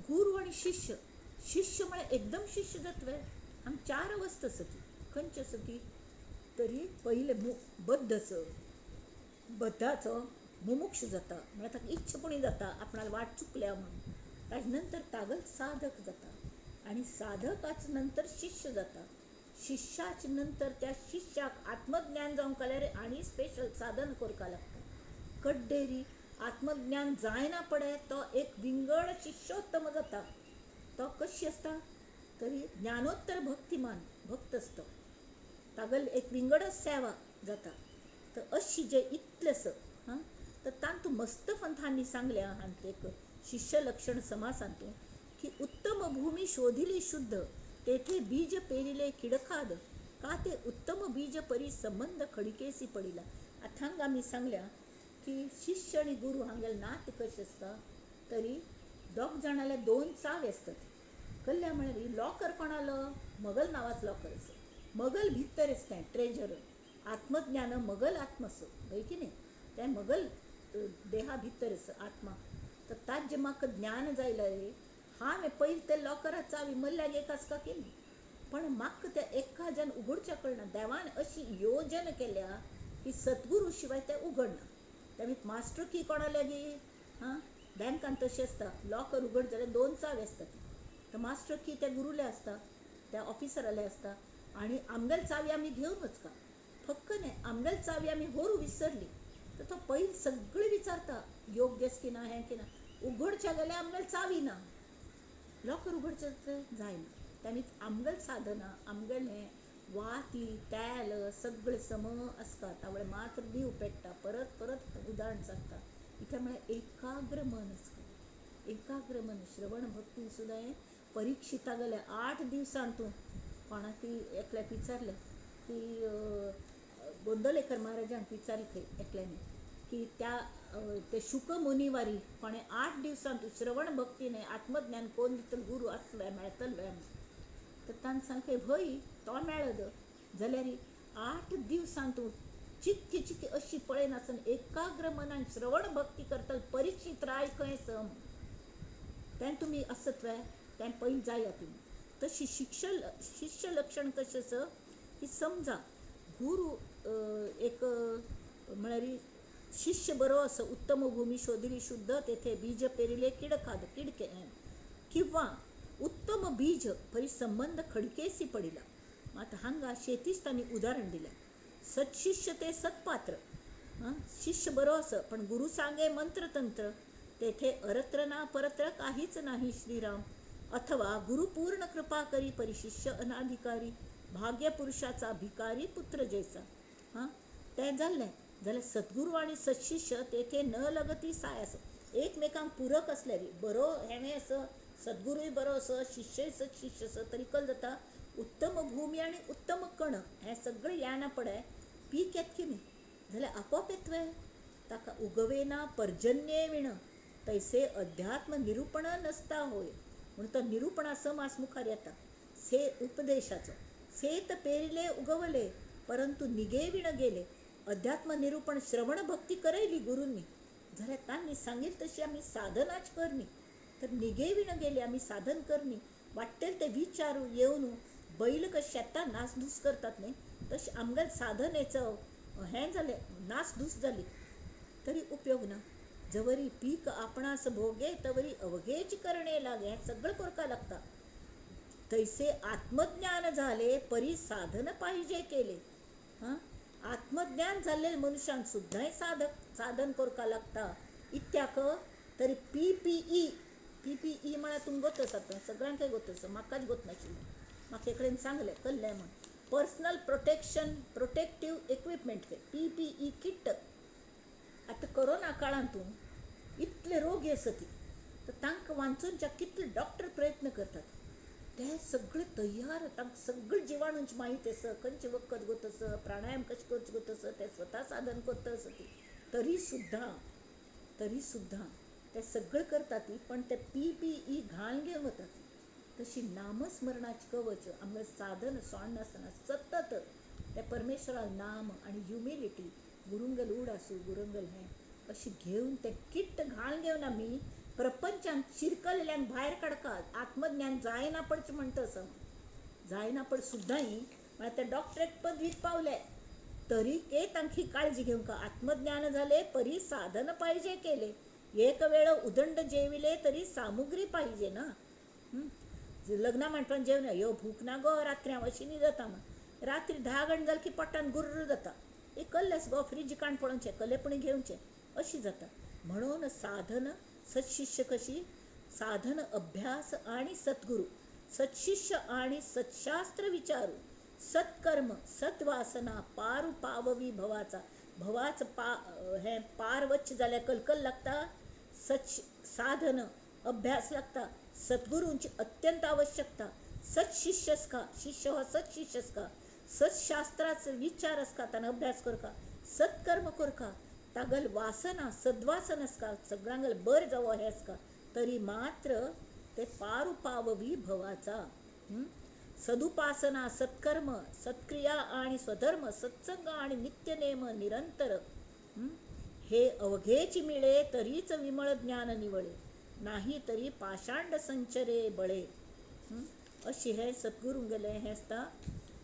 गुरू आनी शिष्य, शिष्य म्हळ्यार एकदम शिष्य जातवे. हांगा चार अवस्था आसा ती, खंयची आसा ती, तरी पयलें बद्ध आसा, बद्धाचो मुमुक्ष जाता म्हळ्यार ताका इच्छा जाता आपणाक वाट चुकल्या म्हणून. ताजे नंतर तागल साधक जाता आनी साधकाच नंतर शिष्य जाता. शिष्याच नंतर त्या शिष्याक आत्मज्ञान जावंक जाल्यार आनी स्पेशल साधन करपाक लागता. कड्डेरी आत्मज्ञान जायना पडे तो एक विंगड शिष्योत्तम जाता. तो कशी आसता तरी ज्ञानोत्तर भक्तिमान भक्त आसता, तागेली एक विंगडच सेवा जाता. तर अशी जे इतलें आसा. हां, तर तातूंत मस्त पंथांनी सांगल्या हांतूं एक शिष्य लक्षण समासांतूं की उत्तम भूमी शोधिली शुद्ध, तेथे बीज पेरिले किडखाद, का ते उत्तम बीज परी संबंध खडिकेसी पडिला. आतां हांगा आमी सांगल्या की शिष्य आनी गुरू हांगेलें नातें कशें आसता, तरी दोग जाणाले दोन चावे आसतात. कल्ल्या म्हळ्यार लॉकर कोणालो, मगल नांवाचो लॉकर आसा, मगल भितर आसता ट्रेजर, आत्मज्ञान मगल आत्मा आसा, हय की न्हय. तें मगल देहा भितर आसा आत्मा. तर ताजें म्हाका ज्ञान जायलें, हांवें पयलीं ते लॉकरा चावी मल्ल्याक एक आसता की न्हय, पण म्हाका त्या एकाच्यान उगडच्या कळना. देवान अशी योजन केल्या की सद्गुरू शिवाय तें उगडना. तेमी मास्टर की कोणा लागीं, हां, बँकान तशें आसता, लॉकर उगड जाल्यार दोन चावी आसता ती, तर मास्टर की त्या गुरूले आसता. त्या ऑफिसराले आसता आनी आमगेले चावी आमी घेवन वचका. फक्त न्ही आमगेले चावी आमी व्हरू विसरली तर तो पयलीं सगळें विचारता, योग्यच की ना, हें की ना. उगडच्या जाल्यार आमगेले चावी ना, लॉकर उगडचें जायना. तांणी आमगेलें साधनां, आमगेलें हें वाती तेल सगळें सम आसता. तावळ मात्र दिव पेट्टा, परत परत उदाहरण सांगता. कित्याक म्हळ्यार एकाग्र मन आसता, एकाग्र मन. श्रवण भक्ती सुद्दां हें परिक्षिता गेलें 8 दिवसांतून तूं कोणाक एकल्याक विचारलें की गोंदवलेकर महाराजांक विचारलें खंय एकल्याने की त्या ते शुक मुनिवारी कोणें 8 दिवसांत श्रवण भक्तीने आत्मज्ञान कोण दितलो, गुरू आसलो मेळतलो. तर ताणें सांगलें हय तो मेळत जाल्यार 8 दिवसांत चितकी चितकी अशी पळयनासतना एकाग्र मनान श्रवण भक्ती करतलो परीक्षित राय खंय सम तें तुमी आसत वे तें पयलीं जाया तुमी. तशी शिष्य लक्षण कशें आसा की समजा गुरू एक म्हळ्यार शिष्य बरो आसा, उत्तम भूमी शोधली शुद्ध तेथे बीज पेरिले किडखाद किडके किंवा उत्तम बीज परी संबंध खडकेसी पडिला. आतां हांगा शेतीच तांणी उदाहरण दिलें. सत्शिष्य ते सत्पात्र, शिष्य बरो आसा पण गुरु सांगे मंत्रतंत्र तेथे अरत्र ना परत्र काहीच नाही श्रीराम. अथवा गुरु पूर्ण कृपा करी परिशिष्य अनाधिकारी भाग्य पुरुषाचा भिकारी पुत्र जैसा. हां तें जाल्लें जाल्यार सद्गुरू आनी सत्शिष्य तेथे न लगती सायास, एकमेकांक पूरक आसल्यार बरो हेणें आसा, सद्गुरूय बरो आसा, शिष्यय सत्शिष्य आसा, तरी कल जाता उत्तम भूमी आनी उत्तम कण हें सगळें याना पडे पीक येत की न्ही जाल्यार आपोआप येतवे. ताका उगवेना पर्जन्ये विण तैसे अध्यात्म निरुपण नसता होय. म्हणून तो निरुपणा समास मुखार येता से उपदेशाचो. सेत पेरिले उगवले परंतु निगे विण गेले. अध्यात्म निरुपण श्रवण भक्ती करयली गुरूंनी जाल्यार तांणी सांगील तशी आमी साधनाच करनी, तर निगे विण गेले आमी साधन करनी. वाट्टेल ते विचारू येवन बैल कशे शेतां नासधूस करतात न्ही तशें आमगेले साधनेचो हें जालें, नासधूस जाली तरी उपयोग ना. जवरी पीक आपणास भोगे तवरी अवघेच करणे लागे, हें सगळें करपाक लागता. तैसे आत्मज्ञान झाले परी साधन पाहिजे केले. हां आत्मज्ञान जाल्ले मनशान सुद्दां साधन करपाक लागता. इत्याक तरी P P E, P P E म्हळ्यार तुमकां गोत आसा, सगळ्यांकय गोत आसा, म्हाकाच गोत नाशिल्लें. म्हाका एकल्यान सांगलें कल्लें म्हूण पर्सनल प्रोटेक्शन प्रोटेक्टीव इक्विपमेंट खंय पी पी ई किट. आतां कोरोना काळांतून इतले रोगी आसा ती तर तांकां वांचोवच्या कितले डॉक्टर प्रयत्न करतात, ते सगळे तयार, तांकां सगळे जिवाणूंची म्हायती आसा, खंयचें वखद गोत आसा, प्राणायाम कशें करचें गोत आसा, ते स्वता साधन करता आसा ती, तरी सुद्दां ते सगळें करतात ती, पण ते पी पी ई घालून घेवन वतात. तशी नामस्मरणाचें कवच आमकां साधन सोडनासतना सतत त्या परमेश्वरा नाम आनी ह्युमिलिटी गुरुंगल उड आसूं गुरुंगल हें अशें घेवन तें किट्ट घालून घेवन आमी प्रपंचान शिरकल्ल्यांक भायर काडका. आत्मज्ञान जायना पडचें म्हणटा आसा, जायना पड सुद्दां म्हळ्यार ते डॉक्टरेट पदवीक पावले तरी के तांकी काळजी घेवंक. आत्मज्ञान जालें परी साधन पाहिजे केले. एक वेळ उदंड जेविले तरी सामुग्री पाहिजे ना. लग्ना मांडपान जेवण यो भूक ना गो रात्री हांव अशी न्ही जाता म्हण रात्री 10 गण जाल की पोटान गुर्र जाता, एक कल्लेस गो फ्रिज काण पळोवचें कल्लेपणी घेवचें अशी जाता. म्हणून साधन सत्शिष्य कशी साधन अभ्यास आणि सद्गुरू, सत्शिष्य आणि सत्शास्त्र विचारू, सत्कर्म सद्वासना पारू पाववी भवाचा. भवाच पा हें पार वच्चें जाल्यार कलकल लागता, सत् साधन अभ्यास लागता, सद्गुरूंची अत्यंत आवश्यकता, सत्शिष्य आसका, शिष्य हो सत्शिष्य आसका, सत्शास्त्राचो विचार आसका, ताणें अभ्यास करका, सत्कर्म करका, तागल वासना सद्वासन आसका, सगळ्यांगल बर जावो हें आसका, तरी मात्र ते पारू पाववी भवाचा. सदुपासना सत्कर्म सत्क्रिया आणि स्वधर्म सत्संग आणि नित्यनेम निरंतर हे अवघेची मिळे तरीच विमळ ज्ञान निवळे, नाही तरी पाषांड संचरे बळे. अशी हे सद्गुरूंगेलें हें आसता.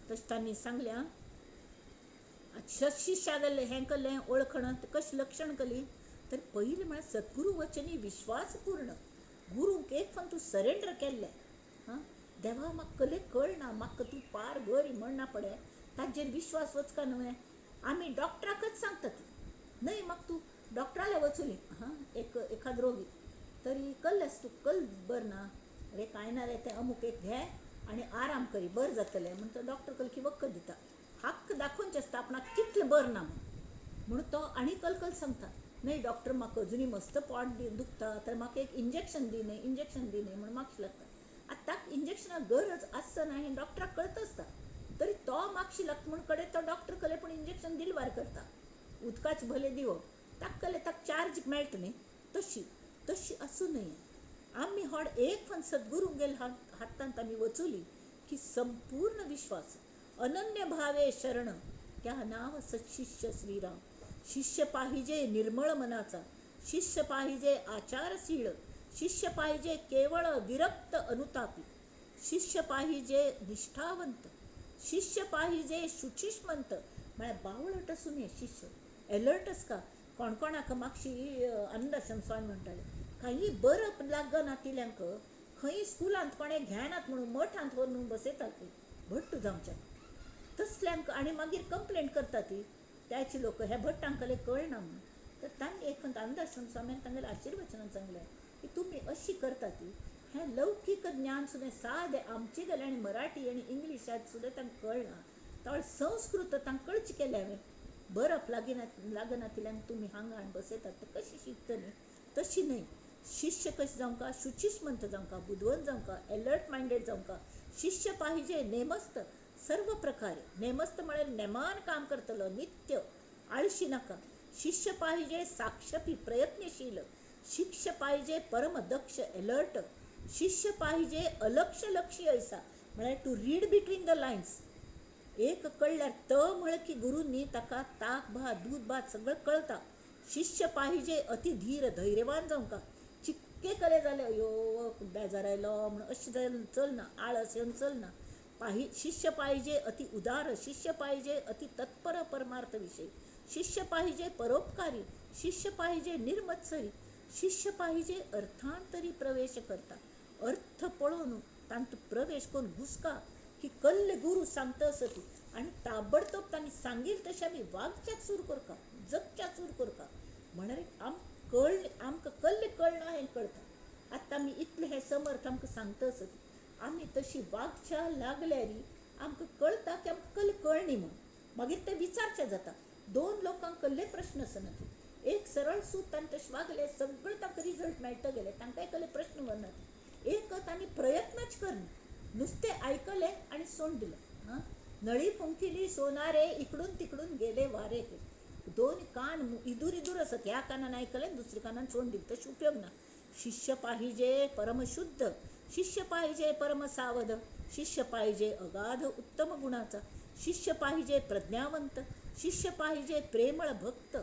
तशें तांणी सांगल्या सत्शिष्या गेल्लें हें केल्लें वळखण कशें लक्षण केली तर पयलीं म्हळ्यार सद्गुरू वचनी विश्वास पूर्ण, गुरूंक एक फावट तूं सरेंडर केल्लें, हां देवा म्हाका कले कळना, म्हाका तूं पार बरी म्हणना पडे, ताजेर विश्वास वचका न्हय. आमी डॉक्टराकच सांगतात न्हय, म्हाका तूं डॉक्टराले वचुनी हां एक एखाद रोगी तरी कल्लेस तूं कल बरं ना रे, कांय ना रे, तें अमूक एक घे आनी आराम करी बरें जातलें म्हण तो डॉक्टर कलकी वखद दिता. हक्क दाखोवचें आसता आपणाक कितलें बरें ना म्हूण, म्हणून तो आनी कलकल सांगता, न्हय डॉक्टर म्हाका अजुनूय मस्त पोट दुखता, तर म्हाका एक इंजेक्शन दी न्हय, इंजेक्शन दी न्हय म्हण मागशी लागता. आतां ताका इंजेक्शनाक गरज आसना हें डॉक्टराक कळत आसता, तरी तो मागशी लागता म्हूण कडेन तो डॉक्टर कले पूण इंजेक्शन दिलवार करता. उदकाच भले दिवप ताका कले ताका चार्ज मेळटा न्ही, तशी तशी आसूं न्हय. आमी होड एक फन सद्गुरूंगेल हातांत आमी वचुली की संपूर्ण विश्वास, अनन्य भावे शरण त्या नाव सत्शिष्य श्रीराम. शिष्य पाहिजे निर्मळ मनाचा, शिष्य पाहिजे आचारशील, शिष्य पाहिजे केवळ विरक्त अनुतापी, शिष्य पाहिजे निष्ठावंत, शिष्य पाहिजे शुचिष्मंत. म्हळ्यार बावळट आसूं न्हय शिष्य, एलर्ट आसका. कोण कोणाक मागशी आनंदाश्रम स्वामी म्हणटाले, काही बरप लागना तिल्यांक खंय स्कुलांत कोणें घेनात म्हणून मठांत व्हरून बसयतात ती भट्ट जावच्याक तसल्यांक, आनी मागीर कंप्लेंट करता ती त्याचे लोक हे भट्टांकले कळना म्हणून. तर तांणी एक आनंदाश्रम स्वामीन तांगेल्या आशिर्वचनान सांगलें की तुमी अशी करता ती हें लौकीक ज्ञान सुद्दां सादें आमचे गेलें आनी मराठी आनी इंग्लिशांत सुद्दां तांकां कळना, तावळ संस्कृत तांकां कळचें केलें हांवें. बरप लागना लागनातिल्यांक तुमी हांगा हाडून बसयतात ते कशी शिकतली? तशी न्हय. शिष्य कशें जावंका, शुचिष्मंत जावंका, बुदवंत जावंका, एलर्ट मायंडेड जावंका. शिष्य पाहिजे नेमस्त सर्व प्रकारे. नेमस्त म्हळ्यार नेमान काम करतलो, नित्य, आळशी नाका. शिष्य पाहिजे साक्षपी प्रयत्नशील, शिष्य पाहिजे परमदक्ष एलर्ट, शिष्य पाहिजे अलक्ष लक्षी ऐसा, म्हळ्यार to read between the lines. एक कळल्यार त म्हळें की गुरूंनी ताका ताक भात दूद भात सगळें कळता. शिष्य पाहिजे अतिधीर धैर्यवान जावंका. चिक्के कले जाले अयो बेजार आयलो म्हण अशें जावन चलना, आळस येवन चलना. शिष्य पाहिजे अति उदार, शिष्य पाहिजे अति तत्पर परमार्थ विषयी, शिष्य पाहिजे परोपकारी, शिष्य पाहिजे निर्मत्सरी, शिष्य पाहिजे अर्थांतरी प्रवेश करता. अर्थ पळोवन तांतूं प्रवेश करून घुसका की कल्ले गुरू सांगता आसती आनी ताबडतोब तांणी सांगील तशें आमी वागच्याक सुरू करता, जगच्याक सुरू करता. म्हळ्यार आमकां कल्ले कळना हें कळटा. आतां आमी इतलें हें समर्थ आमकां सांगता आसती, आमी तशी वागच्या लागल्यार आमकां कळटा की आमकां कल्ले कळनी म्हूण. मागीर तें विचारचें जाता. दोन लोकांक कल्ले प्रश्न आसना, एक सरळ सूत तांणी तशें वागले सगळें तांकां रिजल्ट मेळटा गेले, तांकांय कल्ले प्रश्न वरनात. एक तांणी प्रयत्नच करना, नुस्तें आयकलें आनी सोड दिलें. हां, नळी फुंकिली सोनारे इकडून तिकडून गेले वारे. दोन कान इदूर इदूर आसत, ह्या कानान आयकलें दुसऱ्या कानान सोड दिलें, तशें उपयोग ना. शिष्य पाहिजे परमशुद्ध, शिष्य पाहिजे परमसावध, शिष्य पाहिजे अगाध उत्तम गुणाचा, शिष्य पाहिजे प्रज्ञावंत, शिष्य पाहिजे प्रेमळ भक्त.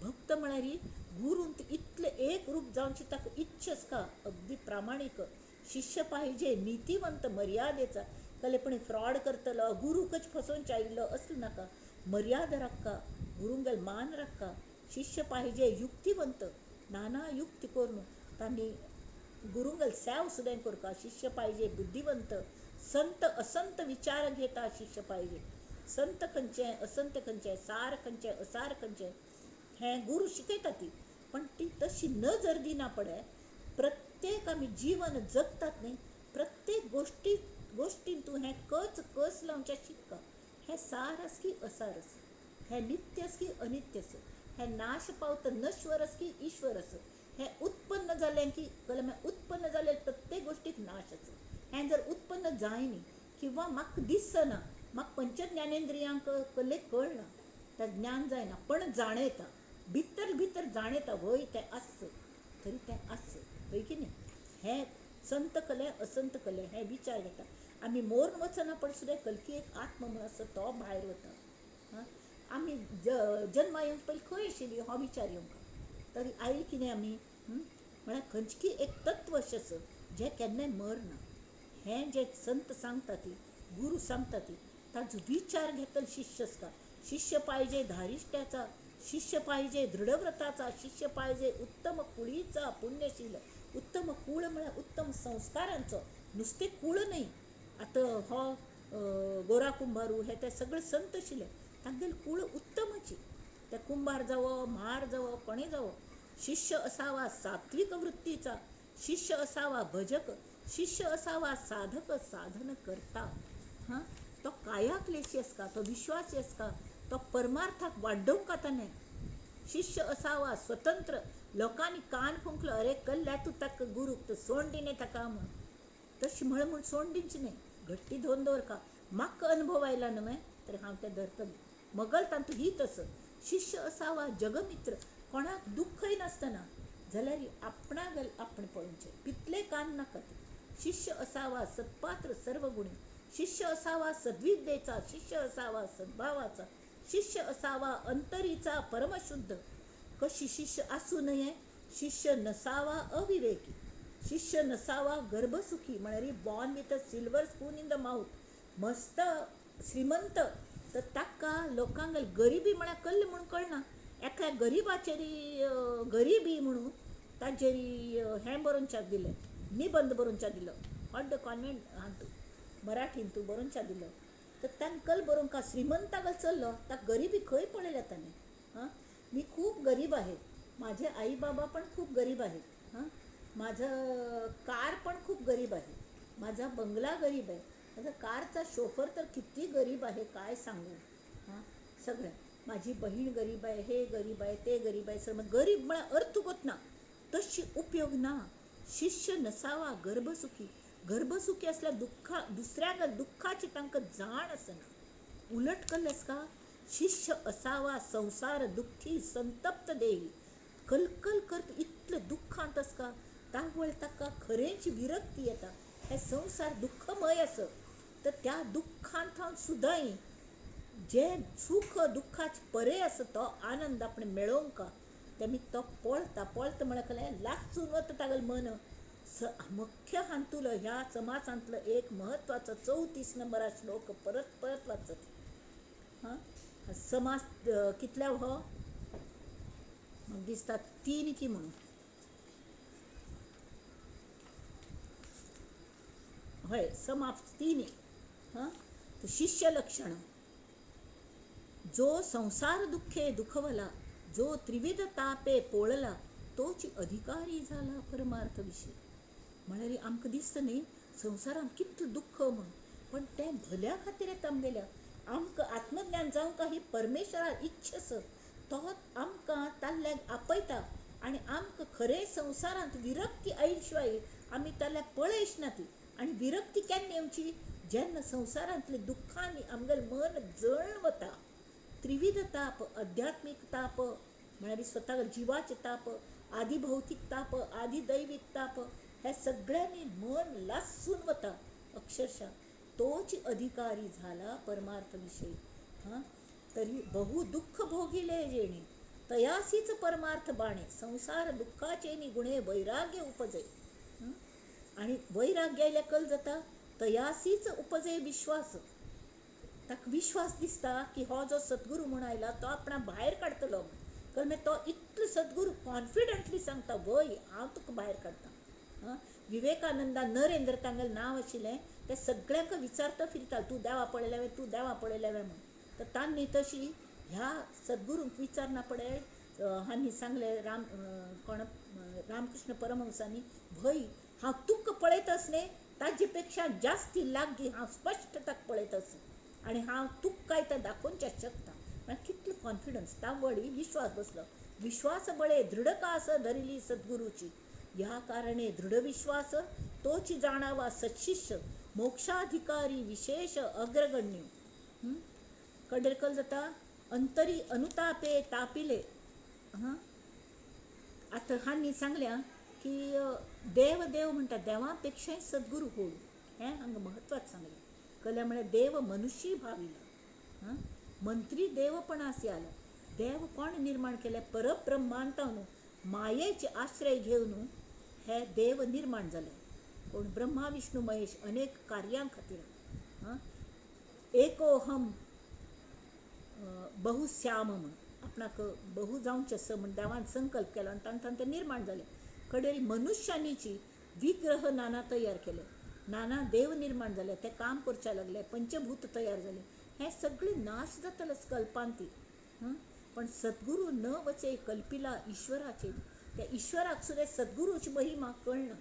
भक्त म्हळ्यार गुरूंत इतलें एक रूप जावचें ताका इच्छा आसता अगदी प्रामाणीक. शिष्य पाहिजे नीतिवंत मर्यादेचा, कलेपणी फ्रॉड करतलो गुरूकच फसोवन आयिल्लो असलो नाका, मर्यादा राखका, गुरूंगेल मान राखका. शिष्य पाहिजे युक्तिवंत, नाना युक्ती करून तांणी गुरूंगेल सेव सुद्दां करका. शिष्य पाहिजे बुद्धिवंत, संत असंत विचार घेता शिष्य पाहिजे. संत खंयचे असंत खंयचे, सार खंयचे असार खंयचे हें गुरू शिकयता ती, पण ती तशी नजर दिना पडे. प्रत्येक आमी जीवन जगतात न्ही, प्रत्येक गोश्टीन तूं हें कच कस लावचें शिकता. हें सार आस की असार आस, हें नित्य आस की अनित्य आस, हें नाश पावता नश्वर आस की ईश्वर आस, हें उत्पन्न जालें की उत्पन्न जालें प्रत्येक गोश्टीक नाश आसा. हें जर उत्पन्न जायनी किंवा म्हाका दिसना, म्हाका पंचज्ञानेंद्रियांक कल्ले कळना, तें ज्ञान जायना, पण जाणयता, भितर भितर जाणयता व्हय तें आस, तरी तें आस हय की न्ही. हें संत कले असंत कले हें विचार घेता. आमी मोर्न वचना पण सुद्दां कलकी एक आत्म म्हूण आसा तो भायर वता. आं, आमी जन्मा येवंक पयलीं खंय आशिल्ली हो विचार येवंक तरी आयली की न्ही आमी. म्हळ्यार खंयची एक तत्व अशें आसा जें केन्नाय मरना. हें जें संत सांगता ती, गुरू सांगता ती, ताजो विचार घेतलो शिष्य आसता. शिष्य पाहिजे धारिष्ट्याचा, शिष्य पाहिजे दृढव्रताचा, शिष्य पाहिजे उत्तम कुळीचा पुण्यशील. उत्तम कूळ म्हळ्यार उत्तम संस्कारांचो, नुस्तें कूळ न्हय, आतां हो गोरा कुंभारू हे ते सगळे संत आशिल्ले, तांगेले कूळ उत्तमाची. ते कुंभार जावो, म्हार जावो, कोणूय जावो, शिष्य असावा सात्विक वृत्तीचा, शिष्य असावा भजक, शिष्य असावा साधक साधन करता. हां, तो कायाक्लेशी आसता, तो विश्वासी आसता, तो परमार्थाक वाड्डोवंक ताणें. शिष्य असावा स्वतंत्र, लोकांनी कान फुंकलो, अरे कल्ल्या तूं ताका गुरूक, तो सोण दिने ताका म्हूण, तशें म्हळ म्हूण सोण दिवचें न्हय, घट्टी धरून दवरका. म्हाका अनुभव आयला न्हय तर हांव तें धरतलें, मगल तातूंत ही तसो. शिष्य असावा जगमित्र, कोणाक दुख्खय नासतना जाल्यार आपणाक आपण पळोवचें, पितले कान नाका. शिष्य असावा सत्पात्र सर्वगुणी, शिष्य असावा सद्विद्येचा, शिष्य असावा सद्भावाचा, शिष्य असावा अंतरीचा परमशुद्ध. कशी शिष्य आसूं नये, शिष्य नसावा अविवेकी, शिष्य नसावा गर्भसुखी, म्हळ्यार born with a silver spoon in the mouth, मस्त श्रीमंत, तर ताका लोकांक गरिबी म्हळ्यार कल्ल म्हूण कळना. एका गरिबाचेर गरिबी म्हणून ताजेर हें बरोवच्याक दिलें, निबंद बरोवच्याक दिलो, हॉट the convent हातूंत मराठीन तूं बरोवच्याक दिलो. तर ताणें कल बरोवंक श्रीमंतागल चल्लो, ताका गरिबी खंय पळयल्या ताणें. हां, मी खूब गरीब आहे, माझे आई बाबा पण खूप गरीब आहेत, हां, माझं कार पण खूप गरीब आहे, माझा बंगला गरीब आहे, माझा कारचा शोफर तर किती गरीब आहे काय सांगू, हां, सगळं, माझी बहीण गरीब आहे, हे गरीब आहे, ते गरीब आहे, सर मग गरीब म्हळ्यार अर्थ गोत ना, तशी उपयोग ना. शिष्य नसावा गर्भसुखी, गर्भसुखी असल्या दुःखा दुसऱ्याक दुःखाची तांकां जाण आसना. उलट कल्लेस का, शिष्य असावा संसार दुःखी संतप्त देही, कलकल करत इतलें दुःखांत आसता तावळ ताका खरेंच विरक्ती येता, हे संवसार दुःखमय आसा, तर त्या दुःखांत सुद्दां जें सुख दुःखाच परे आसा तो आनंद आपण मेळोवंक तेमी तो पळता पळता म्हळ्यार कलें लासून वता तागेलें मन. मुख्य हातूंतलो ह्या समासांतलो एक म्हत्वाचो 34 नंबरा श्लोक परत परत वाचत. हां, समास कितल्या हो म्हाका दिसता 3 की म्हणून, हय समास 3. हां, शिष्य लक्षण, जो संसार दुःखे दुखवला, जो त्रिविध तापे पोळला, तोच अधिकारी झाला परमार्थ विषयी. म्हळ्यार आमकां दिसता न्ही संवसारांत कितलें दुःख म्हूण, पण तें भल्या खातीर येता आमगेल्या. आमकां आत्मज्ञान जावंक ही परमेश्वरा इच्छा आसा, तो आमकां ताल्ल्याक आपयता आनी आमकां खरें संवसारांत विरक्ती आयली शिवाय आमी ताल्ल्याक पळयच ना ती. आनी विरक्ती केन्ना येवची, जेन्ना संवसारांतल्या दुख्खांनी आमगेलें मन जळून वता. त्रिविध ताप, आध्यात्मीक ताप म्हळ्यार स्वता जिवाचे ताप, आदिभौतीक ताप, आदिदैवीक ताप, ह्या सगळ्यांनी मन लासून वता अक्षरशः. तोच अधिकारी झाला परमार्थ विषयी. हां, तरी बहु दुःख भोगिले जेणे तयासीच परमार्थ बाणे, संसार दुःखाचे नि गुणे वैराग्य उपजे. आनी वैराग्य आयल्यार कल जाता, तयासीच उपजे विश्वास. ताका विश्वास दिसता की हो जो सद्गुरू म्हूण आयला तो आपणा भायर काडटलो. कल मागीर तो इतलो सद्गुरू कॉन्फिडंटली सांगता, वय हांव तुका भायर काडटा. विवेकानंदा नरेंद्र तांगेलें नांव आशिल्लें, ते सगळ्यांक विचारता फिरता, तूं देवा पळयल्या, तूं देवा पळयल्या म्हूण. तर तांणी तशी ह्या सद्गुरूंक विचारना पडे हांणी सांगलें, राम कोण रामकृष्ण परमहंसांनी, भय हांव तुका पळयत आसलें ताजे पेक्षा जास्ती लागीं हांव स्पश्ट ताका पळयत आसा आनी हांव तुका तें दाखोवच्याक शकता. म्हळ्यार कितलो कॉन्फिडन्स, तावळी विश्वास बसलो. विश्वास बळे दृढ कास धरिली सद्गुरूची, ह्या कारणे दृढ विश्वास तोच जाणावा सत्शिष्य, मोक्षाधिकारी विशेष अग्रगण्य. कडेर जाता अंतरी अनुतापे तापिले. हां, आतां हांणी सांगल्या की देव देव म्हणटा, देवा पेक्षाय सद्गुरू होड, हें हांगा म्हत्वाचें सांगलें. कल्या म्हळ्यार देव मनुष्य भाविला, हां, मंत्री देवपणासी आला. देव कोण निर्माण केले, परब्रह्मांतान मायेचे आश्रय घेवन हे देव निर्माण जाले. कोण ब्रह्मा विष्णू महेश अनेक कार्यां खातीर. हां, एकोहम बहुश्याम म्हूण आपणाक बहु जावचें आसा म्हूण देवान संकल्प केलो आनी तांकां ते निर्माण जाले. कडेन मनुष्यांनीची विग्रह नाना तयार केले. नाना देव निर्माण जाले, ते काम करच्या लागले, पंचभूत तयार जाले, हें सगळें नाश जातलें कल्पांती. पण सद्गुरू न वचे कल्पिला ईश्वराचे, त्या ईश्वराक सुद्दां सद्गुरूची महिमा कळना.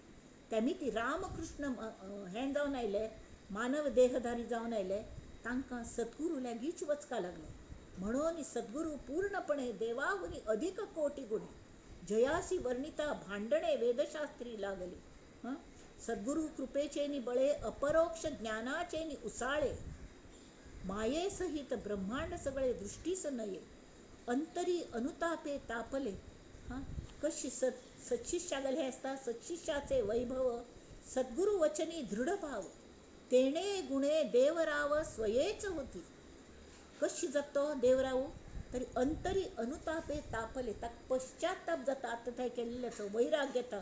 तेमी ती रामकृष्ण हें जावन आयले, मानव देहधारी जावन आयले, तांकां सद्गुरू लागींच वचपा लागले. म्हणून सद्गुरू पूर्णपणे देवाहुनी अधिक कोटी गुणे, जयासी वर्णिता भांडणे वेदशास्त्री लागली. सद्गुरू कृपेचे नि बळे, अपरोक्ष ज्ञानाचे नि उसाळे, माये सहित ब्रह्मांड सगळे दृष्टीस नये, अंतरी अनुतापे तापले. हां, कशी सत्शिष्यागले हे आसता, सत्शिष्याचे वैभव, सद्गुरू वचनी दृढभाव, तेणे गुणे देवराव स्वयेच होती. कशी जातो देवराव तरी अंतरी अनुतापे तापले, ताका पश्चाताप जाता आतां थंय केल्ल्याचो, वैराग्य येता,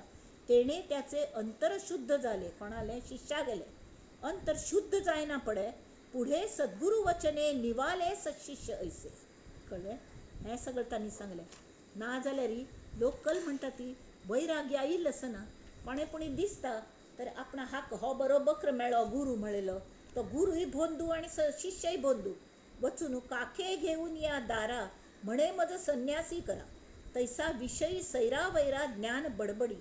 तेणे त्याचे अंतर शुद्ध जाले. कोणाले? शिष्या गेले अंतर शुद्ध जायना पडे, पुढे सद्गुरू वचने निवाले सत्शिष्य ऐसे. कळ्ळें? हें सगळें तांणी सांगलें. ना जाल्यार लोकल म्हणटा ती वैराग्य आयिल्लें आसना, कोणें पुणी दिसता तर आपणा हाक हो बरो बक्र मेळ्ळो गुरू म्हणलो, तो गुरूय भोंदू आनी शिष्यय भोंदू, वचून काखे घेऊन या दारा म्हणे म्हजो संन्यासी करा, तैसा विषयी सैरा वैरा ज्ञान बडबडी,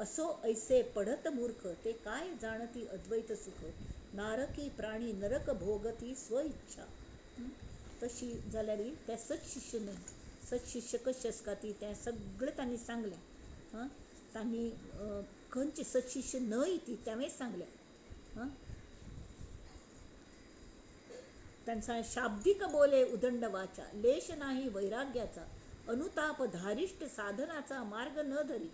असो ऐसे पढत मूर्ख ते काय जाणती अद्वैत सुख, नारकी प्राणी नरक भोगती स्व इच्छा. तशी जाल्यार ते सत्शिष्य न्हय. सत्शिष्य कशें आसता ती तें सगळें तांणी सांगलें. हां, तांणी खंयचे सत्शिष्य न्हय ती तेंवूय सांगलें. हां, तांचा शाब्दिक बोले उदंड वाचा, लेश नाही वैराग्याचा, अनुताप धारिष्ट साधनाचा मार्ग न धरी,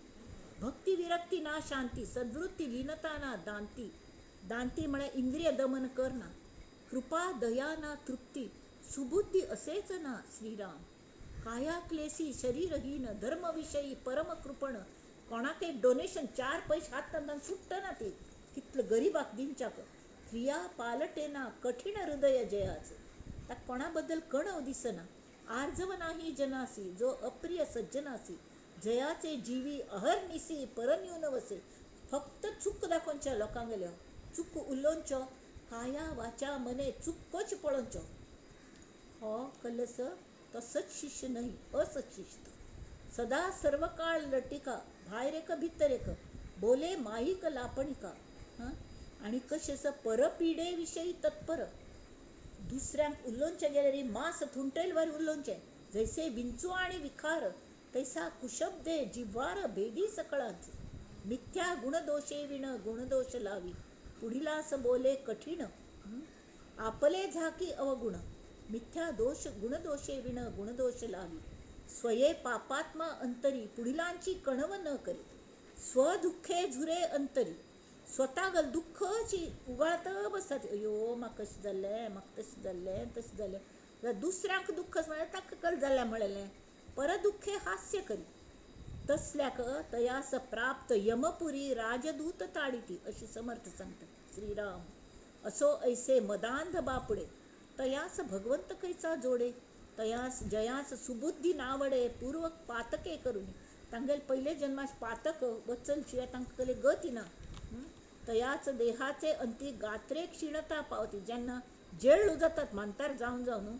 भक्ती विरक्ती ना शांती, सद्वृत्ती लीनता ना दांती, दांती म्हळ्यार इंद्रिय दमन करना, कृपा दया ना तृप्ती, सुबुद्धी असेच ना श्रीराम, काया क्लेसी शरीरहीन, धर्मविषयी परम कृपण, कोणाक एक डोनेशन 4 पैसे हातांत सुट्टना ती कितलं गरीबाक दिवच्याक, क्रिया पालटेना कठीण हृदय जयाचे, ताका कोणा बद्दल कणव दिसना, आर्जव नाही जनासी, जो अप्रिय सज्जनासी, जयाचे जीवी अहर्निसी परन्यून वसे. फक्त चूक दाखोवच्या लोकांक गेल्यो, चूक उलोवच्यो, काया वाचा मने चुकोच पळोवच्यो, हो कलस तो सत्शिष्य न्हय, असत्शिष्य. सदा सर्व काळ लटिका, भायर एक भितर एक, बोले माईक लापणिका. हां, आनी कशें आसा परपिडे विशयी तत्पर, दुसऱ्यांक उलोवचें गेल्यार मास थुंटयल वरी उलोवचें, जैसे विंचू आनी विखार, तैसा कुशब्दे जिव्हार भेदी सकळांचे, मिथ्या गुणदोषे विण गुणदोष लावी, पुढिलास बोले कठीण, आपले झाकी अवगुण, मिथ्या दोष गुणदोषे विण गुणदोष लावी, स्वये पापात्मा अंतरी, पुढिलांची कणव न करी, स्वदुःखे झुरे अंतरी, स्वता गल दुःखची उगाळत बसतात, अयो म्हाका कशें जाल्लें, म्हाका तशें जाल्लें, तशें जालें, दुसऱ्यांक दुःख म्हळ्यार ताका कल जालें म्हणलें, परदुःखे हास्य करी, तसल्याक तयास प्राप्त यमपुरी राजदूत ताडिती, अशी समर्थ सांगतात श्रीराम. असो ऐसे मदांध बापडे, तयास भगवंत खंयचा जोडे, तयास जयास सुबुद्धी नावडे, पूर्वक पातके करून, तांगेले पयले जन्मास पातक वचल शिवाय तांकां कसले गती ना. तयाच देहाचे अंती गात्रे क्षीणता पावती, जेन्ना जेळ्ळू जातात म्हांतार जावन जावन,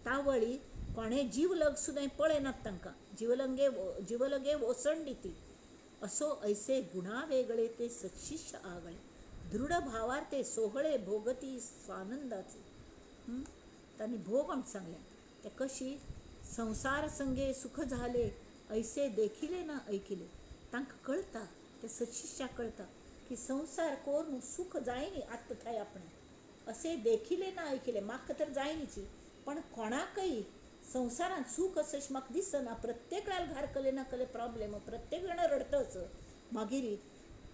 तावळी कोणे जीवलग सुद्दां पळयनात तांकां, जीवलंगे जीवलगे वोसण दिती, असो ऐसे गुणा वेगळे ते सत्शिष्य आगळे, दृढ भावार ते सोहळे भोगती स्वानंदाचे. तांणी भोग आमकां सांगलें ते कशी संसार संगे सुख झाले ऐसे देखिले ना ऐकिले. तांकां कळटा, ते सत्शिष्याक कळटा की संसार करून सुख जायनी आत्तां थंय आपणें, असे देखिले ना ऐकिले, म्हाका तर जायनीची, पण कोणाकय संवसारांत सूख अशें म्हाका दिसना, प्रत्येक वेळार घार कले ना कले प्रॉब्लेम, प्रत्येक जाण रडटच, मागीर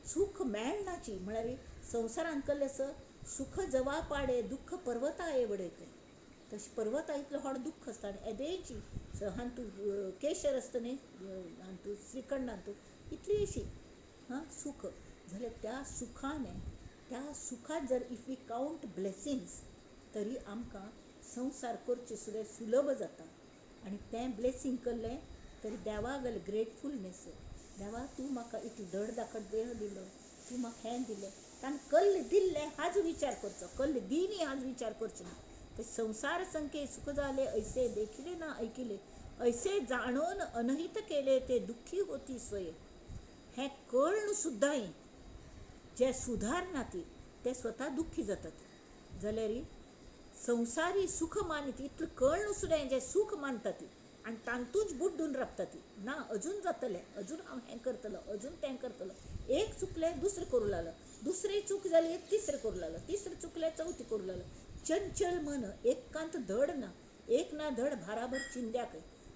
सूख मेळनाची. म्हळ्यार संवसारांत कल्लें आसा सुख जवा पाडे दुःख पर्वता एवडे खंय, तशें पर्वता इतलें व्हड दुःख आसता आनी येदेची हातूंत केशर आसता न्ही, हातूंत श्रीखंड हातूंत इतलीशी हां सूख जाल्यार त्या सुखान, त्या सुखान जर if we count blessings तरी आमकां संवसार करचें सुद्दां सुलभ जाता. आनी तें ब्लेसींग करलें तरी देवा गल ग्रेटफुलनेस, देवा तूं म्हाका इतलो धड धाकट देह दिलो, तूं म्हाका हें दिलें, तांकां कल्ल दिल्लें हाजो विचार करचो, कल्ल दिनी हाजो विचार करचो ना. ते संवसार संखे सुख जाले ऐसे देखिले ना ऐकिले, ऐसे जाणून अनहित केले ते दुःखी होती स्वय. हें कळ्ळें सुद्दां जे सुदारना ती ते स्वता दुःखी जातात. जाल्यार संवसारी सुख मानीत इतलें कळ्ळें सुद्दां जें सूख मानता ती आनी तातूंच बुड्डून रावता ती, ना अजून जातलें, अजून हांव हें करतलो, अजून तें करतलो. एक चुकलें दुसरें करूं लागलो, दुसरें चूक जाली तिसरें करूं लागलो, तिसरें चुकलें चवथी करूं लागलो. चंचल मन एकांत धड ना, एक ना धड भाराभर चिंद्याक.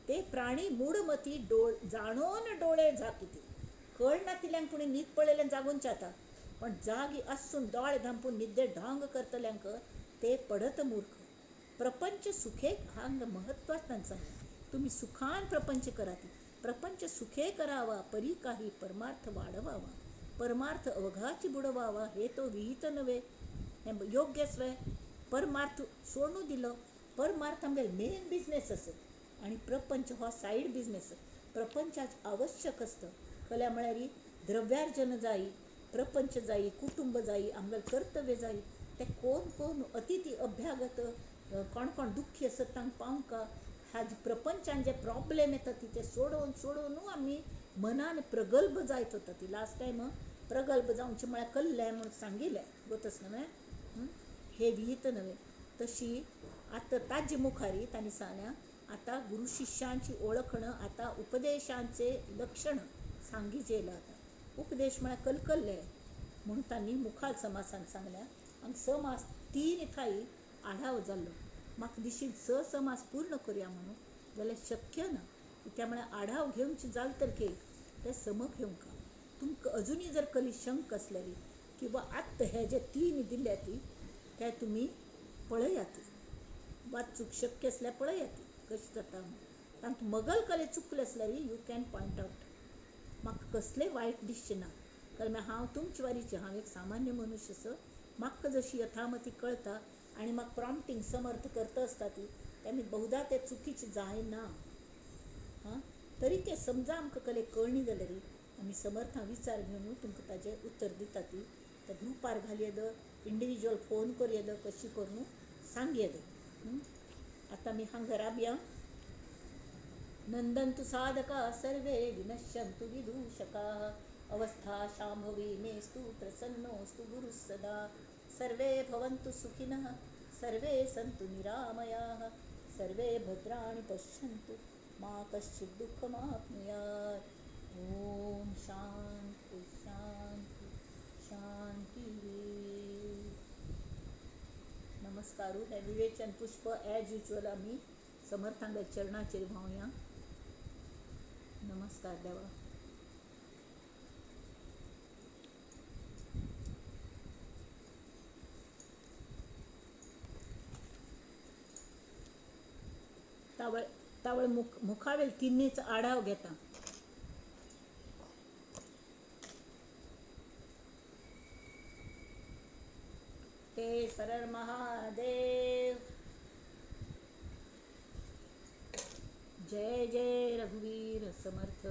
ते प्राणी मूढमती डोळ जाणून डोळे झाकिती. कळना तिल्यांक पूण न्हीद पळयल्यान जागून जाता, पण जागी आसून दोळे धांपून न्हिदे ढोंग करतल्यांक ते पडत मूर्ख. प्रपंच सुखे हांग महत्वाच तांणी सांगलें, तुमी सुखान प्रपंच करात, प्रपंच सुखे करावा परी काही परमार्थ वाडवावा, परमार्थ अवघाची बुडवावा हे तो विहित नव्हे. हें योग्य स्वय परमार्थ सोडून दिलो. परमार्थ आमगेलो मेन बिजनेस आसा आनी प्रपंच हो सायड बिजनेस. प्रपंचाक आवश्यक आसता, कल्या म्हळ्यार द्रव्यार्जन जायी, प्रपंच जायी, कुटुंब जायी, आमगेलें कर्तव्य जायी. ते कोण कोण अतिथी अभ्यागत कोण कोण दुख्खी आसत तांकां पावंका, हाज प्रपंचान जे प्रॉब्लेम येता ते सोडोवन सोडोवन आमी मनान प्रगल्भ जायत वता. ती लास्ट टायम प्रगल्भ जावचें म्हळ्यार कल्लें म्हूण सांगिल्लें गोतस न्हय, हे विहित नव्हे. तशी आतां ताजे मुखारी तांणी सांगल्या, आतां गुरु शिष्यांची ओळखणं, आतां उपदेशांचे लक्षण सांगिजेल. आतां उपदेश म्हळ्यार कलकल्ले म्हूण तांणी मुखाल समासान सांगल्या. आनी 6 मास 3 थाई आढाव जाल्लो. म्हाका दिशील 6 मास पूर्ण करुया म्हणून, जाल्यार शक्य ना. त्या म्हळ्यार आढाव घेवचे जाल तर के ते सम घेवंक. तुमकां अजुनूय जर कली शंक आसल्यार किंवा आत्त हे जे 3 दिल्या ती ते तुमी पळयात, वाचूंक शक्य आसल्यार पळयात कशें जाता म्हूण. तातूंत मगल कले चुकले आसल्यार you can point out. म्हाका कसलें वायट दिसचें ना, कारण हांव तुमचे वारीचें, हांव एक सामान्य मनुष्य असो. म्हाका जशी यथामती कळटा आनी म्हाका प्रॉम्प्टींग समर्थ करता आसता ती, तेमी बहुधा ते चुकीचें जायना. हां, तरी ते समजा आमकां कले कळणी जाल्यार आमी समर्थां विचार घेवन तुमकां ताजें उत्तर दिता ती. ते ग्रुपार घालयेद, इंडिविज्युअल फोन करयेद, कशी करून सांगयेद. आतां आमी हांगा राबया. नंदन्तु साधका सर्वे विनश्यन्तु विदूषकाः, अवस्था शाम्भवी मेस्तु प्रसन्नोऽस्तु गुरुः सदा. सर्वे भवन्तु सुखिनः, सर्वे सन्तु निरामयाः, सर्वे भद्राणि पश्यन्तु मा कश्चित् दुःखमाप्नुयात्. ॐ शांति शांति शांति. नमस्कारू. हे विवेचन पुष्प एज युज्युअल आमी समर्थांच्या चरणाचेर व्हांवया. नमस्कार देवा. तावळ तावळ मुखावेल तिन्हीच आढाव घेता. ते सरळ महादेव. जय जय रघुवीर समर्थ.